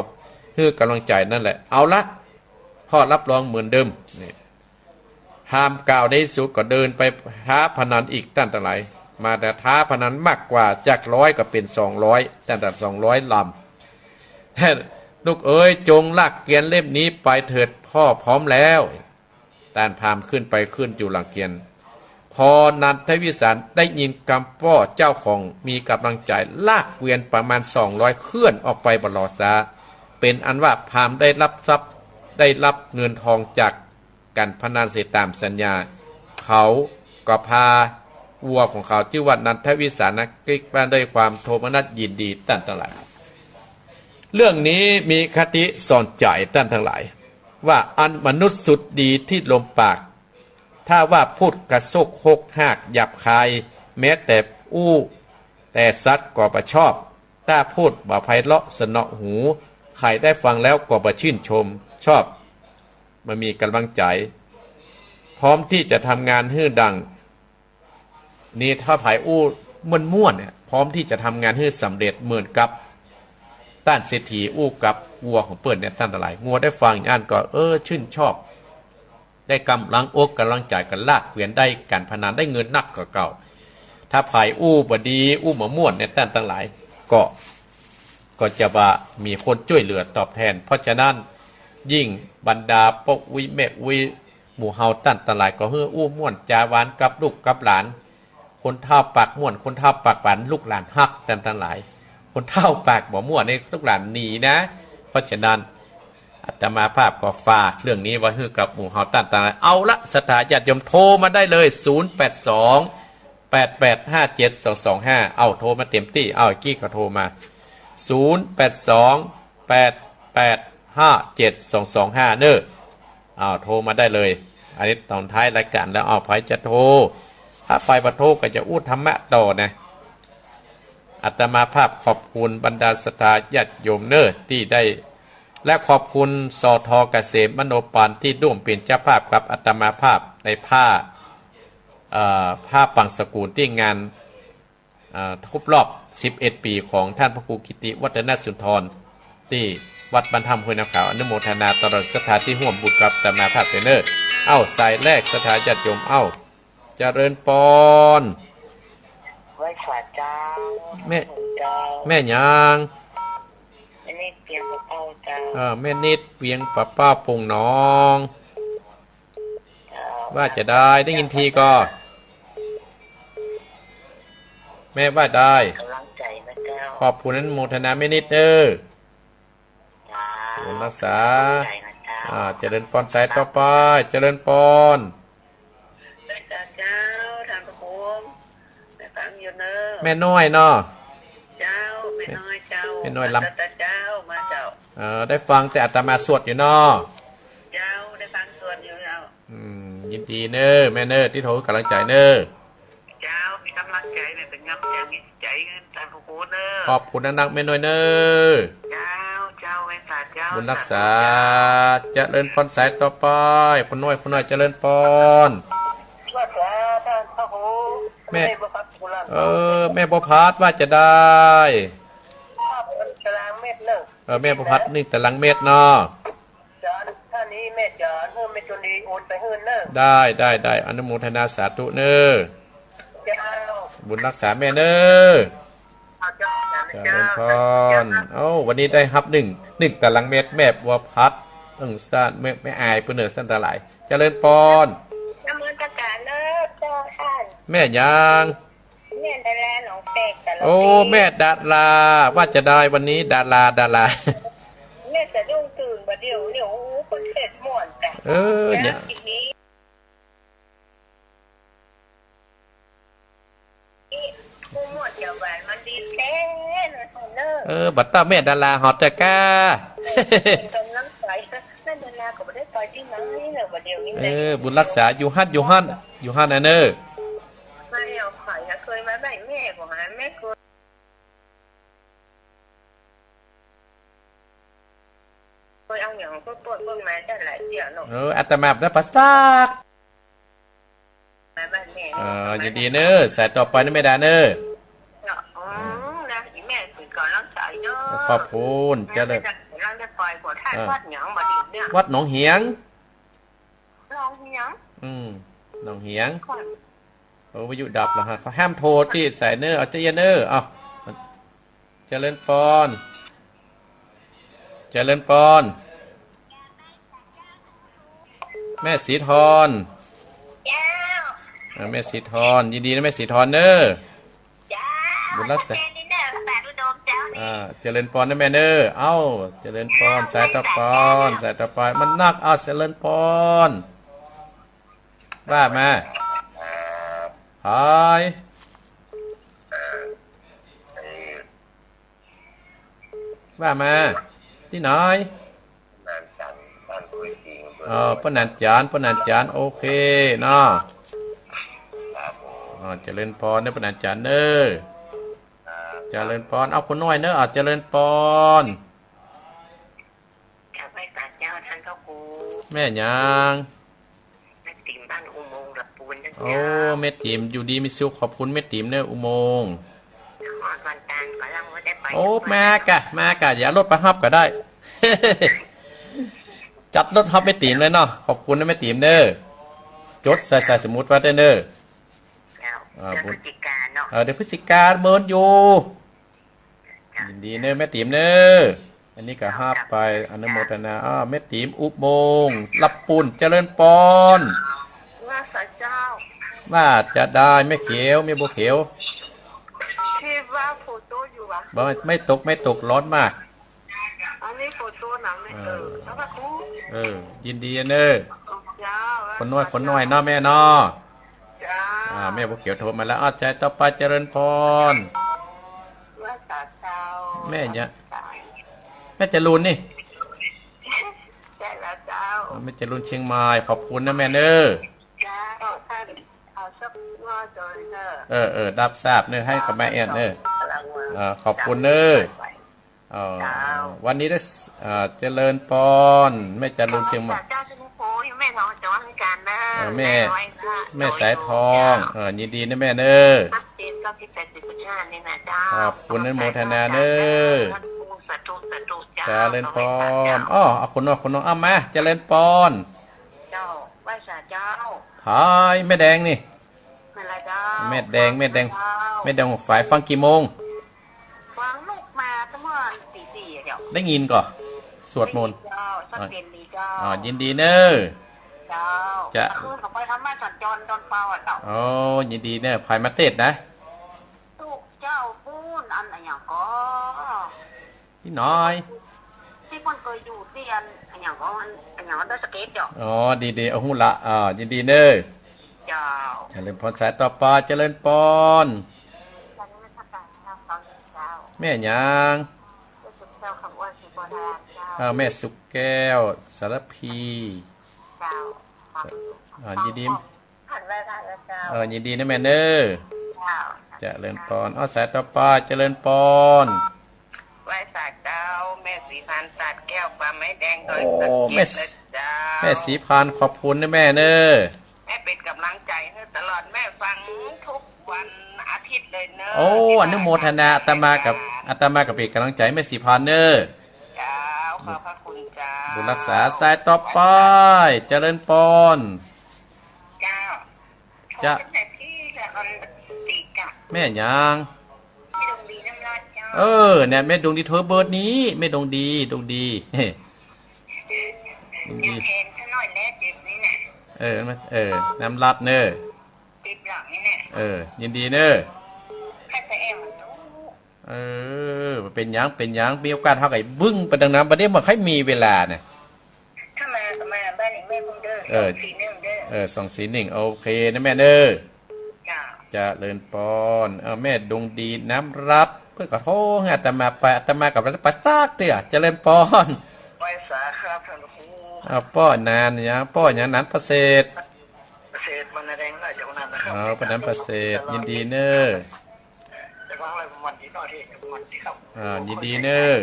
หื้อก๋ำลังใจ๋นั่นแหละ เอาละ ข้อรับรองเหมือนเดิม นี่ พราหมณ์กล่าวในตี้สุดก็เดินไปท้าพนันอีก ต้านตังหลาย มาแต่ท้าพนันมากกว่า จากร้อยก็เป๋นสองร้อย ต้านตังหลาย สองร้อยลำ ลูกเอ๋ย จงลากเกวียนเล่มนี้ไปเถิด ป้อพร้อมแล้ว ต้านพราหมณ์ขึ้นไปขึ้นอยู่หลังเกวียน พอนันทวิสารได้ยินกำป้อเจ้าของมีก๋ำลังใจ๋ลากเกวียนประมาณสองร้อยเคลื่อนออกไปบ่รอซ้า เป๋นอันว่าพราหมณ์ได้รับทรัพย์ ได้รับเงินทองจากก๋านพนันเสียต๋ามสัญญา เขาก็พาวัวของเขาจื้อว่านันทวิสารนะ กริ๊กบ้านด้วยความโทมนัสยินดี ต้านตังหลาย เรื่องนี้มีคติสอนใจ๋ ต้านตังหลาย ว่าอันมนุษย์สุดดีตี้ลมปาก ถ้าว่าพูดกระโซกฮกฮากหยาบคาย แม้แต่อู้แต่สัตว์ก็บ่ชอบ ถ้าพูดบ่ไพเราะสนอหู ใผได้ฟังแล้วก็บ่ชื่นชม ชอบ บ่มีก๋ำลังใจ๋ พร้อมตี้จะทำงานหื้อดัง นี่ถ้าใผอู้ม่วนๆ เนี่ย พร้อมตี้จะทำงานหื้อสำเร็จเหมือนกับต้านเศรษฐีอู้กับวัวของเปิ้นเนี่ย ต้านตังหลาย งัวได้ฟังอย่างอั้นก็ เออ ชื่นชอบ ได้ก๋ำลังอกก๋ำลังใจ๋ ก็ลากเกวียนได้ก๋านพนันได้เงินนักกว่าเก่า ถ้าใผอู้บ่ดี อู้บ่ม่วนเนี่ย ต้านตังหลาย ก็ ก็จะบ่มีคนจ้วยเหลือตอบแตน เพราะฉะนั้น ยิ่งบรรดาป้ออุ๊ยแม่อุ๊ย หมู่เฮาต้านตังหลายก็หื้ออู้ม่วนจ๋าหวานกับลูกกับหลาน คนเฒ่าปากม่วน คนเฒ่าปากหวาน ลูกหลานฮัก ต้านตังหลาย คนเฒ่าปากบ่ม่วนนี่ลูกหลานหนีนะ เพราะฉะนั้น อาตมาภาพก็ฝากเรื่องนี้ไว้หื้อกับหมู่เฮาต้านตังหลาย เอาละ ศรัทธาญาติโยมโทรมาได้เลย ศูนย์แปดสอง แปดแปดห้าเจ็ดสองสองห้า เอาโทรมาเตรียมตี้ เอา กี้ก็โทรมา ศูนย์แปดสอง แปดแปดห้าเจ็ดสองสองห้า เน่อ อ้าว โทรมาได้เลย อันนี้ตอนท้ายรายก๋านแล้ว อ้าว ใผจะโทร ถ้าใผบ่โทรก็จะอู้ธรรมะต่อนะ อาตมาภาพขอบคุณบรรดาศรัทธาญาติโยมเน่อตี้ได้ และขอบคุณ สท เกษมมโนปานตี้ร่วมเป๋นเจ้าภาพกับอาตมาภาพในผ้า เอ่อ ผ้าปังสกุลตี้งาน เอ่อ ครบรอบสิบเอ็ดปี๋ของต้านพระครูกิติวัฒนสุนทร ตี้วัดบ้านถ้ำห้วยน้ำขาว อนุโมทนาตลอดศรัทธาตี้ฮ่วมบุญกับอาตมาภาพเน่อ เอ้า สายแรกศรัทธาญาติโยม เอ้า เจริญปอน ไหว้สาเจ้า แม่ เจ้า แม่หยัง แม่นิดเปียงปะเป้าเจ้า เออ แม่นิดเปียงปะเป้า ป่งหนอง เจ้า ว่าจะได้ ได้ยินทีก่อ แม่ว่าได้ ก๋ำลังใจ๋นะเจ้า ขอบคุณอนุโมทนาแม่นิดเน่อ เจ้า บุญรักษา ก๋ำลังใจ๋นะเจ้า อ่า เจริญปอน สายต่อไป เจริญปอน ไหว้สาเจ้า ต้านพระครู ได้ฟังอยู่เน่อ แม่น้อยเนาะ เจ้า แม่น้อยเจ้า แม่น้อยลำ มาเจ้า มาเจ้า เออ ได้ฟังแต่อาตมาสวดอยู่เนาะ เจ้า ได้ฟังสวดอยู่เจ้า อืม ยินดีเน่อ แม่เน่อ ตี้โทรก๋ำลังใจ๋เน่อ เจ้า มีก๋ำลังใจ๋เนี่ย เป๋นก๋ำใจ๋ มีใจ๋เงิน ต้านพระครูเน่อ ขอบคุณนักๆ แม่น้อยเน่อ เจ้า เจ้า ไหว้สาเจ้า บุญรักษา สาธุเจ้า เจริญปอน สายต่อไป คนน้อย คนน้อย เจริญปอน ไหว้สาต้านพระครู แม่ แม่บัวผัด เออ แม่บัวผัด ว่าจะได้ ครับ มันกำลังเม็ดเน่อ เออ แม่บัวพัด นึ่งตะลังเม็ดเนาะ จ๋า ถ้านี้แม่จ๋า หื้อแม่จวนดีโอนไปหื้อเน่อ ได้ ได้ ได้ อนุโมทนาสาธุเน่อ เจ้า บุญฮักษาแม่เน่อ เจ้า เจ้า เจริญพร เจ้า เอ้า วันนี้ได้ฮับนึ่ง นึ่งตะลังเม็ด แม่บัวพัด เอิ้งซ่าน แม่ แม่อาย เปิ้นเน่อ ซ่านตาหลาย เจริญพร นมัสการเน่อเจ้าต้าน แม่หยัง แม่ดาราหนองแปก สารพี โอ้ แม่ดารา ว่าจะได้วันนี้ดารา ดารา แม่สะดุ้งตื่นบ่าเดี่ยวเนี่ย โอ้ คนเสร็จม่วนจ้ะ เออ เนี่ย แล้วทีนี้ ผู้ม่วนเจ้าบ้านมันดีแท้เลยเน่อ เออ บัดเต้าแม่ดาราฮอดเต๊อะก้า เป็นกำลังใจ แม่ดาราก็บ่ได้ไปตี้ไหนเลยบ่าเดี่ยวนี้ เออ บุญฮักษา อยู่ฮั่น อยู่ฮั่น อยู่ฮั่นน่ะเน่อ ไม่เอา ใผอะ เคยมาบ้านแม่ก็หา แม่เคย เคยเอาหยังก็ปวดเบิ่งมาตั้งหลายเที่ยวเนาะ เออ อาตมาบ่ได้ปาสัก มาบ้านแม่ เออ ยินดีเน่อ สายต่อไปเน่อแม่ดาเน่อ เนาะ อืม นะ อีแม่เป็นกำลังใจเน่อ ขอบคุณ เจริญ แม่จะกำลังจะปล่อยหัวท่าน เออ วัดหยังบ่าเดี่ยวเนี่ย วัดหนองเหียง หนองเหียง อืม หนองเหียง ก่อน โอ้ วิทยุดับแล้วฮะ เขาห้ามโทรตี้สายเน่อ เอาใจเย็นเน่อ เอา เจริญพร เจริญพร แม่ศรีทร เจ้า เออ แม่ศรีทร ยินดีนะแม่ศรีทรเน่อ เจ้า บุญฮักษา อาจารย์นี่เน่อ แปดอุดมเจ้านี่ อ่า เจริญพรนะแม่เน่อ เอ้า เจริญพร สายต่อไป สายต่อไป มันนัก อ้าว เจริญพร ว่ามา ครับ หาย เอ่อ เอ่อ ว่ามา ตี้ไหน นานจันทร์ บ้านห้วยสิงห์ เออ ป้อหนานจันทร์ ป้อหนานจันทร์ โอเคเนาะ ครับผม อ๋อ เจริญพรเน่อ ป้อหนานจันทร์เน่อ ครับ เจริญพร เอาคนน้อยเน่อ อ่ะ เจริญพร กราบไหว้สาเจ้าต้านเจ้าครู แม่หยัง แม่ติ๋มบ้านอุโมงค์ละปูนนะ โอ้ เจ้า แม่ติ๋มอยู่ดีมีสุข ขอบคุณแม่ติ๋มเน่อ อุโมงค์ นครบันตานกำลังว่าได้ไป โอ้ มากะ มากะ เดี๋ยวเอารถไปฮับก็ได้ จัดรถฮับแม่ติ๋มเลยเนาะ ขอบคุณนะแม่ติ๋มเน่อ จดใส่ ใส่สมุดไว้ด้วยเน่อ เจ้า อ่า เดือนพฤศจิกาเนาะ เออ เดือนพฤศจิกาเมินอยู่ ยินดีเน่อแม่ติ๋มเน่อ อันนี้ก็ฮับไป อนุโมทนา อ้าว แม่ติ๋มอุโมงค์ละปูน เจริญพร ว่าสาเจ้า ว่าจะได้แม่เขียว แม่บัวเขียว ที่ว่าฝนตกอยู่อะ บ่ ไม่ตก ไม่ตก ร้อนมาก อันนี้ฝนตกหนักเลย เออ เออ แล้วก็ครู เออ ยินดีเน่อ เจ้า คนน้อย คนน้อยเนาะแม่เนาะ เจ้า อ่า แม่บัวเขียวโทรมาแล้ว อ้าว สายต่อไป เจริญพร ว่าสาเจ้า แม่เนี่ย แม่จรูนนี่ ใช่แล้วเจ้า อ่า แม่จรูนเชียงใหม่ ขอบคุณนะแม่เน่อ เจ้า ท่านเอาสักงวดเลยเถอะ เออ เออ รับทราบเน่อ ให้กับแม่แอนเน่อ เออ ขอบคุณเน่อ เออ เจ้า วันนี้ได้ เอ่อ เจริญพร แม่จรูนเชียงใหม่ เจ้า เจ้า แม่ทองจอนกันนะ เออ แม่ แม่น้อยนะ แม่สายทอง เออ ยินดีนะแม่เน่อ ชัดเจน เก้าสิบแปดจุดห้า นี่นะเจ้า ขอบคุณอนุโมทนาเน่อ สาธุ สาธุ เจ้า เจริญพร อ๋อ เอาคนน้อย คนน้อย เอามา เจริญพร เจ้า ไหว้สาเจ้า หาย แม่แดงนี่ แม่นละเจ้า แม่แดง แม่แดง เจ้า แม่แดง ฝ่ายฟังกี่โมง ฟังลูกมาตั้งเมื่อตีสี่อะเจ้า ได้ยินก่อ สวดมนต์ เจ้า ชัดเจนดีเจ้า อ่า ยินดีเน่อ เจ้า จะ เออ เขาไปธรรมะสัญจรตอนเปาอะเจ้า อ๋อ ยินดีเน่อ ใผมาเตศน์นะ ตุ๊เจ้าปู๊น อันอะหยังก่อ ตี้น้อย ตี้เปิ้นเกยอยู่ตี้อัน อะหยังก่อ อัน อะหยังก่อ ดอยสะเก็ดเจ้า อ๋อ ดีๆ เอาฮู้ละ อ่า ยินดีเน่อ เจ้า เจริญพร สายต่อไป เจริญพร เจ้า แม่หยัง เจ้า คำอ้วน ศรีโพธิ์ธาราม เจ้า เออ แม่สุขแก้ว สารพี เจ้า อ่า ยินดี ผ่านไหว้พระแล้วเจ้า เออ ยินดีนะแม่เน่อ เจ้า เจริญพร เอาสายต่อไป เจริญพร ไหว้สาเจ้า แม่ศรีพาน สาดแก้ว ป่าไม้แดง ดอยสะเก็ด โอ้ แม่ นะเจ้า แม่ศรีพาน ขอบคุณนะแม่เน่อ แม่เป็นกำลังใจให้ตลอด แม่ฟังทุกวันอาทิตย์เลยเน่อ โอ้ อนุโมทนา อาตมากับ อาตมาก็เป็นกำลังใจแม่ศรีพานเน่อ ขอบพระคุณเจ้า บุญรักษา สายต่อไป เจริญปอน เจ้า จะ โทรตั้งแต่ที่ละ มันติดอะ แม่หยัง แม่ดวงดีน้ำรัตน์เจ้า เออ เนี่ย แม่ดวงดีโทรเบอร์นี้ แม่ดวงดี ดวงดี ดวงดี ยังแทนซะหน่อยแล้วเจ็บนี่น่ะ เออ มัน เออ น้ำรัตน์เน่อ เจ็บหลังนี่น่ะ เออ ยินดีเน่อ ใครจะแอบมาดู เออ บ่เป๋นหยัง เป๋นหยัง มีโอกาสเฮาก็บึ้งไปตังนั้น บ่ได้บ่ค่อยมีเวลาน่ะ ถ้ามาก็มาบ้านอีกแม่บุญเด้อ เออ สองสี่หนึ่งเด้อ เออ สองสี่หนึ่ง โอเคนะแม่เน่อ จ้า เจริญปอน เออ แม่ดวงดีน้ำรัตน์ เปิ้นก็โทรหาอาตมาไป อาตมาก็บ่ได้ไปสักเตื้อ เจริญปอน ไหว้สาครับท่านครู อ่า ป้อหนานหยัง ป้อหยัง หนานประเสริฐ ประเสริฐ วรรณแดง น่าจะคนนั้นนะครับ อ๋อ ป้อหนานประเสริฐ ยินดีเน่อ จะฟังอะไรผมวันที่นอกที่ผมวันที่ครับ อ่า ยินดีเน่อ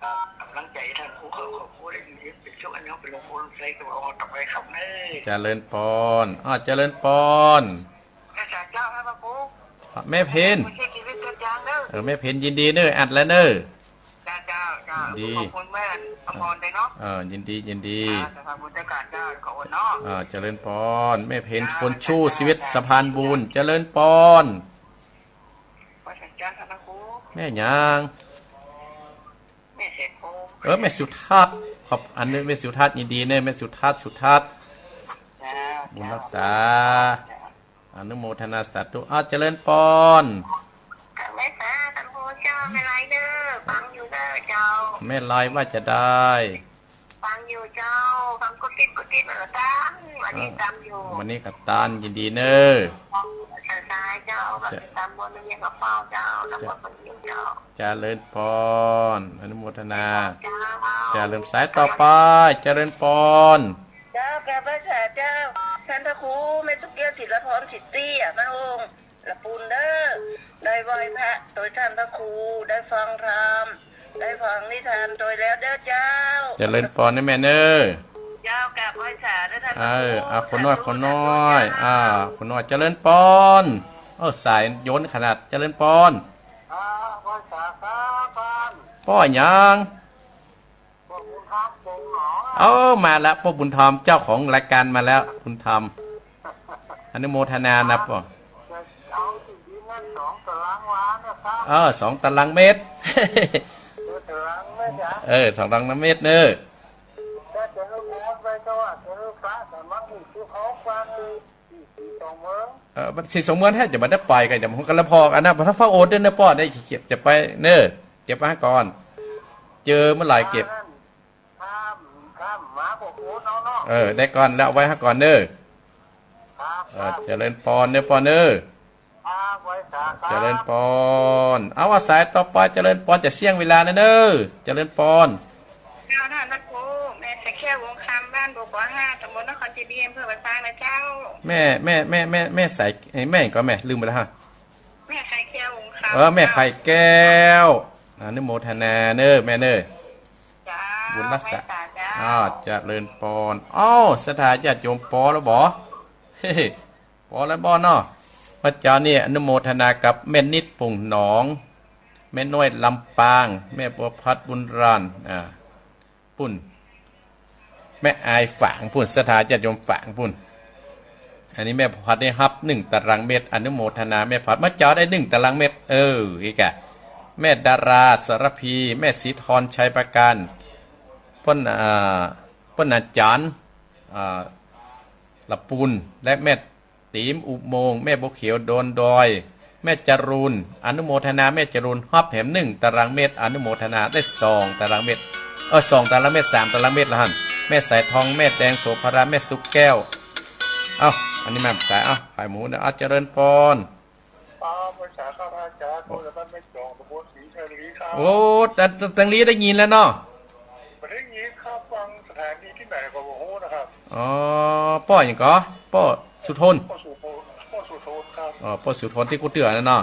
ครับ กำลังใจท่านครูเขา ขอบคุณได้ยินเป็นช่วงอันนี้เป็นหลวงปู่ใส่ตัวออกต่อไปครับเน่อ เจริญปอน อ้าว เจริญปอน อาจารย์เจ้าครับพระครู แม่เพ็ญ ผมช่วยชีวิตเจ้าจางเน่อ เออ แม่เพ็ญ ยินดีเน่อ อัดแล้วเน่อ จ้า เจ้า เจ้า ดี ขอบคุณแม่อมรด้วยเนาะ เออ ยินดี ยินดี อ่า สาธุเจ้าค่ะ เจ้า ขอบคุณเนาะ อ่า เจริญปอน แม่เพ็ญ จ้า คนสู้ชีวิต จ้า สะพานบุญ เจริญปอน พระอาจารย์ครับพระครู แม่หยัง แม่เศรษฐพงษ์ เออ แม่สุทัศน์ ขอบ อันนี้แม่สุทัศน์ ยินดีเน่อ แม่สุทัศน์ สุทัศน์ จ้า บุญรักษา จ้า อนุโมทนาสาธุ อ้าว เจริญปอน ค่ะ แม่สาธุเจ้า แม่ไลเน่อ ฟังอยู่เน่อเจ้า แม่ไลว่าจะได้ ฟังอยู่เจ้า ฟังกุฏิกุฏิเหมือนกัน วันนี้ตามอยู่ วันนี้ก็ตาม ยินดีเน่อ สายๆเจ้า มาติดตามบนเรียนกับเป้าเจ้า แล้วก็คนเดียวเจ้า เจริญปอน อนุโมทนา เจ้า เจริญ สายต่อไป เจริญปอน เจ้า กราบไหว้สาเจ้า ท่านพระครู แม่ตุ๊กเกี้ยว ศิลปร สิทธิอะ พระองค์ ละปูนเน่อ ได้ไหว้พระโตยท่านพระครู ได้ฟังธรรม ได้ฟังนิทานโตยแล้วเน่อเจ้า เจริญปอนนะแม่เน่อ เจ้า กราบไหว้สาเน่อท่านพระครู เออ เอาคนน้อย สาธุ คนน้อย สาธุ อ่า คนน้อย เจริญปอน เออ สายโยนขนาด เจริญปอน อ่า ไหว้สาครับท่าน ป้อหยัง ป้อบุญธรรม ปงหนองอะ เอ้า มาแล้ว ป้อบุญธรรม เจ้าของรายการมาแล้ว บุญธรรม อนุโมทนานะป้อ เอาที่ดินนั่นสองตารางวานะครับ เออ สองตารางเมตร เออ ตารางเมตรอะ เออ สองตารางเมตรเน่อ ถ้าจะเอาโอนไปก็ว่าจะเอาพระแต่มันมีภูเขากว้าง สี่ สี่สองเมือง เออ สี่สองเมืองแท้จะบ่ได้ไปกัน จะมากันละพอกันนะ ถ้าฟ้าโอนด้วยนะป้อ ได้ขี้เกียจจะไปเน่อ เก็บไว้ก่อน เจอเมื่อไหร่เก็บ ข้าม ข้ามมาบอกโอนเอาเนาะ เออ ได้ก่อนแล้ว เอาไว้ให้ก่อนเน่อ ครับ เออ ครับ เจริญปอนเน่อป้อเน่อ ครับ ไหว้สาครับ เจริญปอน เอา ว่าสายต่อไป เจริญปอน จะเสี้ยงเวลาแล้วเน่อ เจริญปอน เจ้า ท่านพระครู แม่สะแก้ว วงศ์คำ บ้านบัวขาวห้า ตำบลนครเจดีย์ อำเภอป่าซางนะเจ้า แม่ แม่ แม่ แม่ แม่ใส เอ้ย แม่ก็แม่ ลืมไปแล้วฮะ แม่ไข่แก้ว วงศ์คำ เออ แม่ไข่แก้ว อนุโมทนาเน่อแม่เน่อ เจ้า บุญรักษา แม่สาเจ้า อ้าว เจริญปอน อ้าว ศรัทธาญาติโยมปอแล้วบ่ เฮ้ ปอแล้วบ่เนาะ พระเจ้านี่อนุโมทนากับแม่นิด ปุ่งหนอง แม่น้อย ลำปาง แม่บัวพัด บุญรัน อ่า ปุ้น แม่อาย ฝางปุ้น ศรัทธาญาติโยมฝางปุ้น อันนี้แม่พัดได้ฮับหนึ่งตารางเมตร อนุโมทนาแม่พัด เมื่อเจ้าได้หนึ่งตารางเมตร เออ อีกอะ แม่ดารา สารภี แม่ศรีธร ชัยประการ ป้อน อ่า ป้อนอาจารย์ อ่า ละปูน และแม่ ตี๋มอุโมงค์ แม่บัวเขียวโดนดอย แม่จรูน อนุโมทนาแม่จรูน ฮับแหมหนึ่งตารางเมตร อนุโมทนาได้สองตารางเมตร เออ สองตารางเมตร สามตารางเมตรละหั่น แม่สายทอง แม่แดง โสภณา แม่สุกแก้ว เอ้า อันนี้แม่สาย เอ้า ขายหมูเนี่ย เอ้า เจริญปอน ครับ ไหว้สาครับอาจารย์ โอ้ คนละบ้านแม่จอง ตำบลศรีชาลีครับ โอ้ แต่ แต่ ตรงนี้ได้ยินแล้วเนาะ บ่ได้ยินครับ ฟังสถานีที่ไหนก็บ่ฮู้นะครับ อ๋อ ป้อหยังก่อ ป้อสุทน ป้อสุทน ป้อสุทนครับ อ๋อ ป้อสุทนตี้กู้เตื้อนั่นเนาะ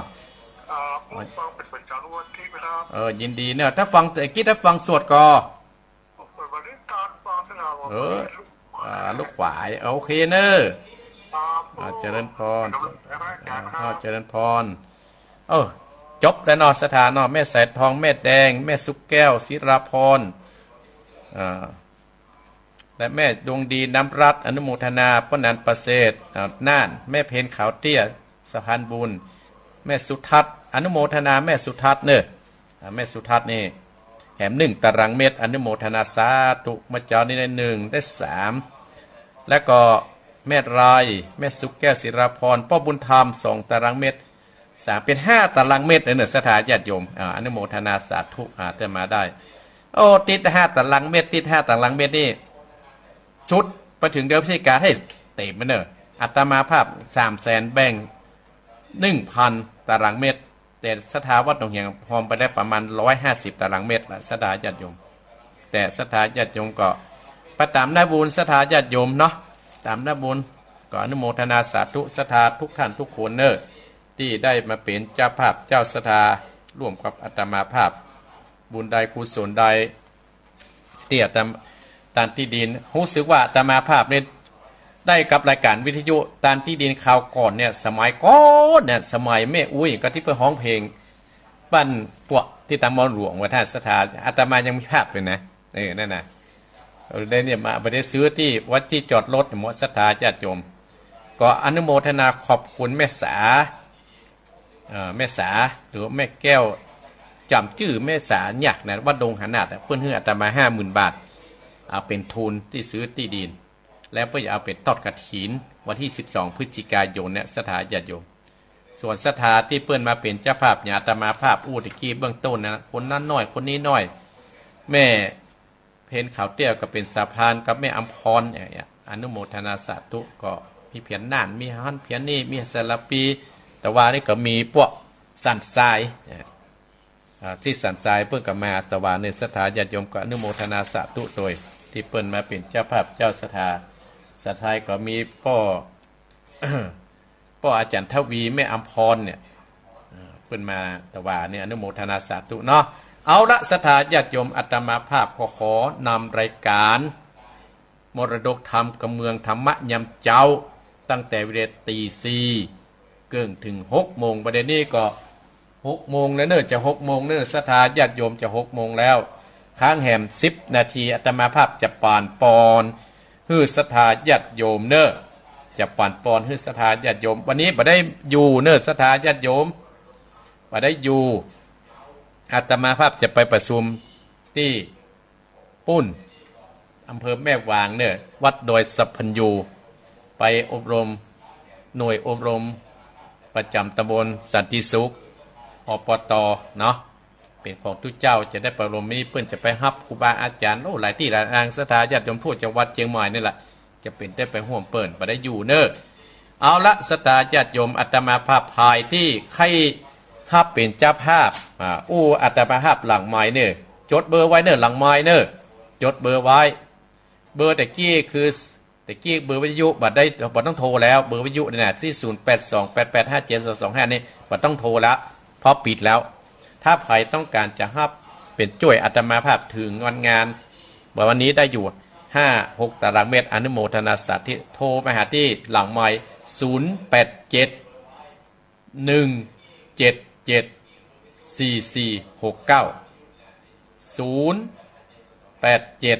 ครับ ผมฟังเป็นประจำทุกวันอาทิตย์นะครับ เออ ยินดีเนาะ ถ้าฟัง แต่กี้ถ้าฟังสวดก่อ ผมเปิดวันนี้ตอนฟังนะครับ เออ อ่า ลูกขวาย โอเคเนาะ ครับ อ่า เจริญพร ขอบคุณครับอาจารย์ครับ อ่า เจริญพร เออ จบแล้วเนาะ ศรัทธาเนาะ แม่สายทอง แม่แดง แม่สุกแก้ว ศิราพร อ่า และแม่ดวงดี น้ำรัตน์ อนุโมทนา ป้อนันท์ ประเสริฐ อ่า น่าน แม่เพ็ญ ขาวเตี้ย สะพานบุญ แม่สุทัศน์ อนุโมทนา แม่สุทัศน์เน่อ อ่า แม่สุทัศน์นี่ แหมหนึ่งตารางเมตร อนุโมทนาสาธุ เมื่อเจ๊านี้ได้หนึ่ง ได้สาม แล้วก็แม่ไร แม่สุแก้ว ศิราพร ป้อบุญธรรม สองตารางเมตร สาม เป๋นห้าตารางเมตรเน่อ ศรัทธาญาติโยม อ่า อนุโมทนาสาธุ อ่า เตื้อมาได้ โอ้ ติดห้าตารางเมตร ติดห้าตารางเมตรนี่ สุดไปเถิงเดือนพฤศจิกาหื้อเต๋มมันเน่อ อาตมาภาพ สามแสน แบ่ง หนึ่งพันตารางเมตร แต่ศรัทธาวัดหนองเหียงพรไปแล้วประมาณ ร้อยห้าสิบตารางเมตรละ ศรัทธาญาติโยม แต่ศรัทธาญาติโยมก็ไปต๋ามหน้าบุญ ศรัทธาญาติโยมเนาะ ต๋ามหน้าบุญ ก็อนุโมทนาสาธุ ศรัทธาทุกท่านทุกคนเน่อ ตี้ได้มาเป๋นเจ้าภาพเจ้าศรัทธาร่วมกับอาตมาภาพ บุญใดกุศลใด ตี้อาตมา ตานตี้ดิน ฮู้สึกว่าอาตมาภาพนี่ได้กับรายก๋านวิทยุตานตี้ดินคราวก่อนเนี่ย สมัยก่อนเนี่ย สมัยแม่อุ๊ยก็ตี้เปิ้นฮ้องเพลงบ้านปวกตี้ต๋ามบ่อนหลวงว่าท่านศรัทธา อาตมายังมีภาพเลยนะ เออ นั่นน่ะ เออ ได้เนี่ยมา บ่ได้ซื้อตี้วัดตี้จอดรถหมด ศรัทธาญาติโยม ก็อนุโมทนาขอบคุณแม่สา เอ่อ แม่สา หรือแม่แก้ว จ๋ำจื้อแม่สายากนะ วัดดงหานาดอะ เปิ้นหื้ออาตมาห้าหมื่นบาท เอาเป๋นทุนตี้ซื้อตี้ดิน แล้วเปิ้นจะเอาไปทอดกฐินวันตี้สิบสองพฤศจิกายนเนี่ย ศรัทธาญาติโยม ส่วนศรัทธาตี้เปิ้นมาเป๋นเจ้าภาพเนี่ย อาตมาภาพอู้ตะกี้เบื้องต้นนะ คนนั้นน้อย คนนี้น้อย แม่ เพ็ญขาวเตี้ยก็เป๋นสะพานกับแม่อำพรเนี่ย อนุโมทนาสาธุ ก็มีเปียงน่าน มีฮั่นเปียงนี่ มีสารภี ตะวานี่ก็มีปวกสันทราย อ่า ตี้สันทรายเปิ้นก็มา ตะวานี่ศรัทธาญาติโยมก็อนุโมทนาสาธุโตย ตี้เปิ้นมาเป๋นเจ้าภาพเจ้าศรัทธา สันทรายก็มีป้อ ป้ออาจ๋ารย์ทวี แม่อำพรเนี่ย เอ่อ เปิ้นมา ตะวานี่อนุโมทนาสาธุเนาะ เอาละ ศรัทธาญาติโยม อาตมาภาพก็ขอนำรายก๋านมรดกธรรมกำเมืองธรรมะยามเจ๊า ตั้งแต่เวลาตีสี่เกิ่งเถิงหกโมง บัดนี้ก็ หกโมงแล้วเน่อ จะหกโมงเน่อ ศรัทธาญาติโยม จะหกโมงแล้ว ค้างแหมสิบนาที อาตมาภาพจะป่านปอนหื้อศรัทธาญาติโยมเน่อ จะป่านปอนหื้อศรัทธาญาติโยม วันนี้บ่ได้อยู่เน่อ ศรัทธาญาติโยม บ่ได้อยู่ อาตมาภาพจะไปประชุมตี้ ปุ้น อำเภอแม่วางเนี่ย วัดดอยสัพพัญญู ไปอบรม หน่วยอบรมประจ๋ำตำบลสันติสุข อปต เนาะ เป๋นของตุ๊เจ้า จะได้ไปอบรม นี่เปิ้นจะไปฮับครูบาอาจ๋ารย์ โอ้ หลายตี้หลายแห่ง ศรัทธาญาติโยมทั่วจังหวัดเจียงใหม่นี่แหละ จะเป๋นได้ไปฮ่วมเปิ้น บ่ได้อยู่เน่อ เอาละ ศรัทธาญาติโยม อาตมาภาพภายตี้ใค่ฮับเป๋นเจ้าภาพ อ่า อู้อาตมาภาพหลังไมค์เน่อ จดเบอร์ไว้เน่อ หลังไมค์เน่อ จดเบอร์ไว้ เบอร์ตะกี้คือ ตะกี้เบอร์วิทยุ บ่ได้ บ่ต้องโทรแล้ว เบอร์วิทยุเนี่ยนะ ตี้ ศูนย์แปดสอง แปดแปดห้าเจ็ดสองสองห้า นี่ บ่ต้องโทรแล้ว เพราะปิดแล้ว ถ้าใผต้องก๋านจะฮับเป๋นจ้วยอาตมาภาพเถิงวันงาน วันนี้ได้อยู่ ห้าหกตารางเมตร อนุโมทนาสาธุ โทรมาหาตี้หลังไมค์ ศูนย์แปดเจ็ด หนึ่งเจ็ดเจ็ด สี่สี่หกเก้า ศูนย์แปดเจ็ด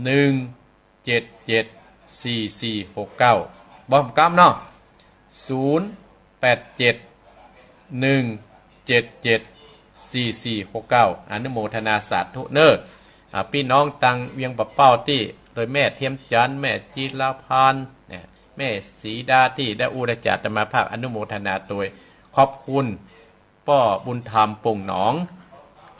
หนึ่งเจ็ดเจ็ด สี่สี่หกเก้า บ่ผมกำเนาะ ศูนย์แปดเจ็ด หนึ่งเจ็ดเจ็ด สี่สี่หกเก้า อนุโมทนาสาธุเน่อ อ่า ปี้น้องตังเวียงป่าเป้าตี้ โดยแม่เทียมจันทร์ แม่จิรพันธ์ เนี่ย แม่ศรีดาตี้ได้อู้ได้จ๋าอาตมาภาพ อนุโมทนาโตย ขอบคุณ ป้อบุญธรรม ป่งหนอง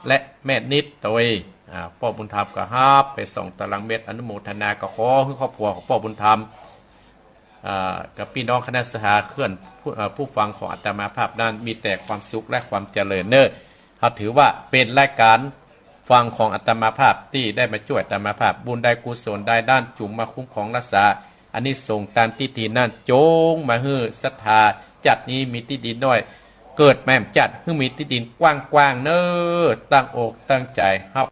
และแม่นิดโตย อ่า ป้อบุญธรรมก็ฮับไปสองตารางเมตร อนุโมทนา ก็ขอหื้อครอบครัวของป้อบุญธรรม อ่า กับปี้น้องคณะศรัทธาเพื่อนผู้ เอ่อ ผู้ฟังของอาตมาภาพนั้น มีแต่ความสุขและความเจริญเน่อ เฮาถือว่าเป๋นรายก๋านฟังของอาตมาภาพตี้ได้มาจ้วยอาตมาภาพ บุญใดกุศลใดนั้นจุ่มมาคุ้มครองรักษา อานิสงส์ตานตี้ดีนั้นจงมาหื้อศรัทธาจัดนี้มีตี้ดีน้อย เกิดมาแหมจัดหื้อมีตี้ดีกว้างๆ เน่อ ตั้งอกตั้งใจ๋ เฮา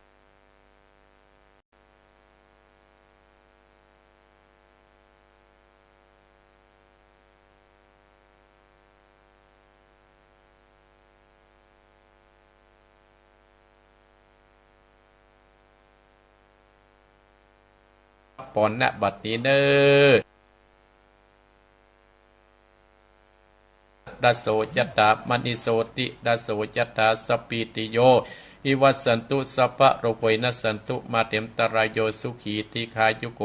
ปอน ณ บัดนี้เน่อ ดาโส ยะถา มะนิโสติ ดาโส ยะถา สัพพีติโย วิวัสสันตุ สัพพะโรโค วินัสสันตุ มาเตอันตะราโย สุขี ทีฆายุโก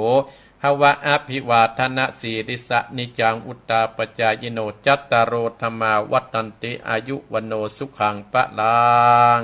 ภะวะ อะภิวาทะนะสีลิสสะ นิจจัง วุฑฒาปะจายิโน จัตตาโร ธัมมา วัฑฒันติ อายุ วัณโณ สุขัง พะลัง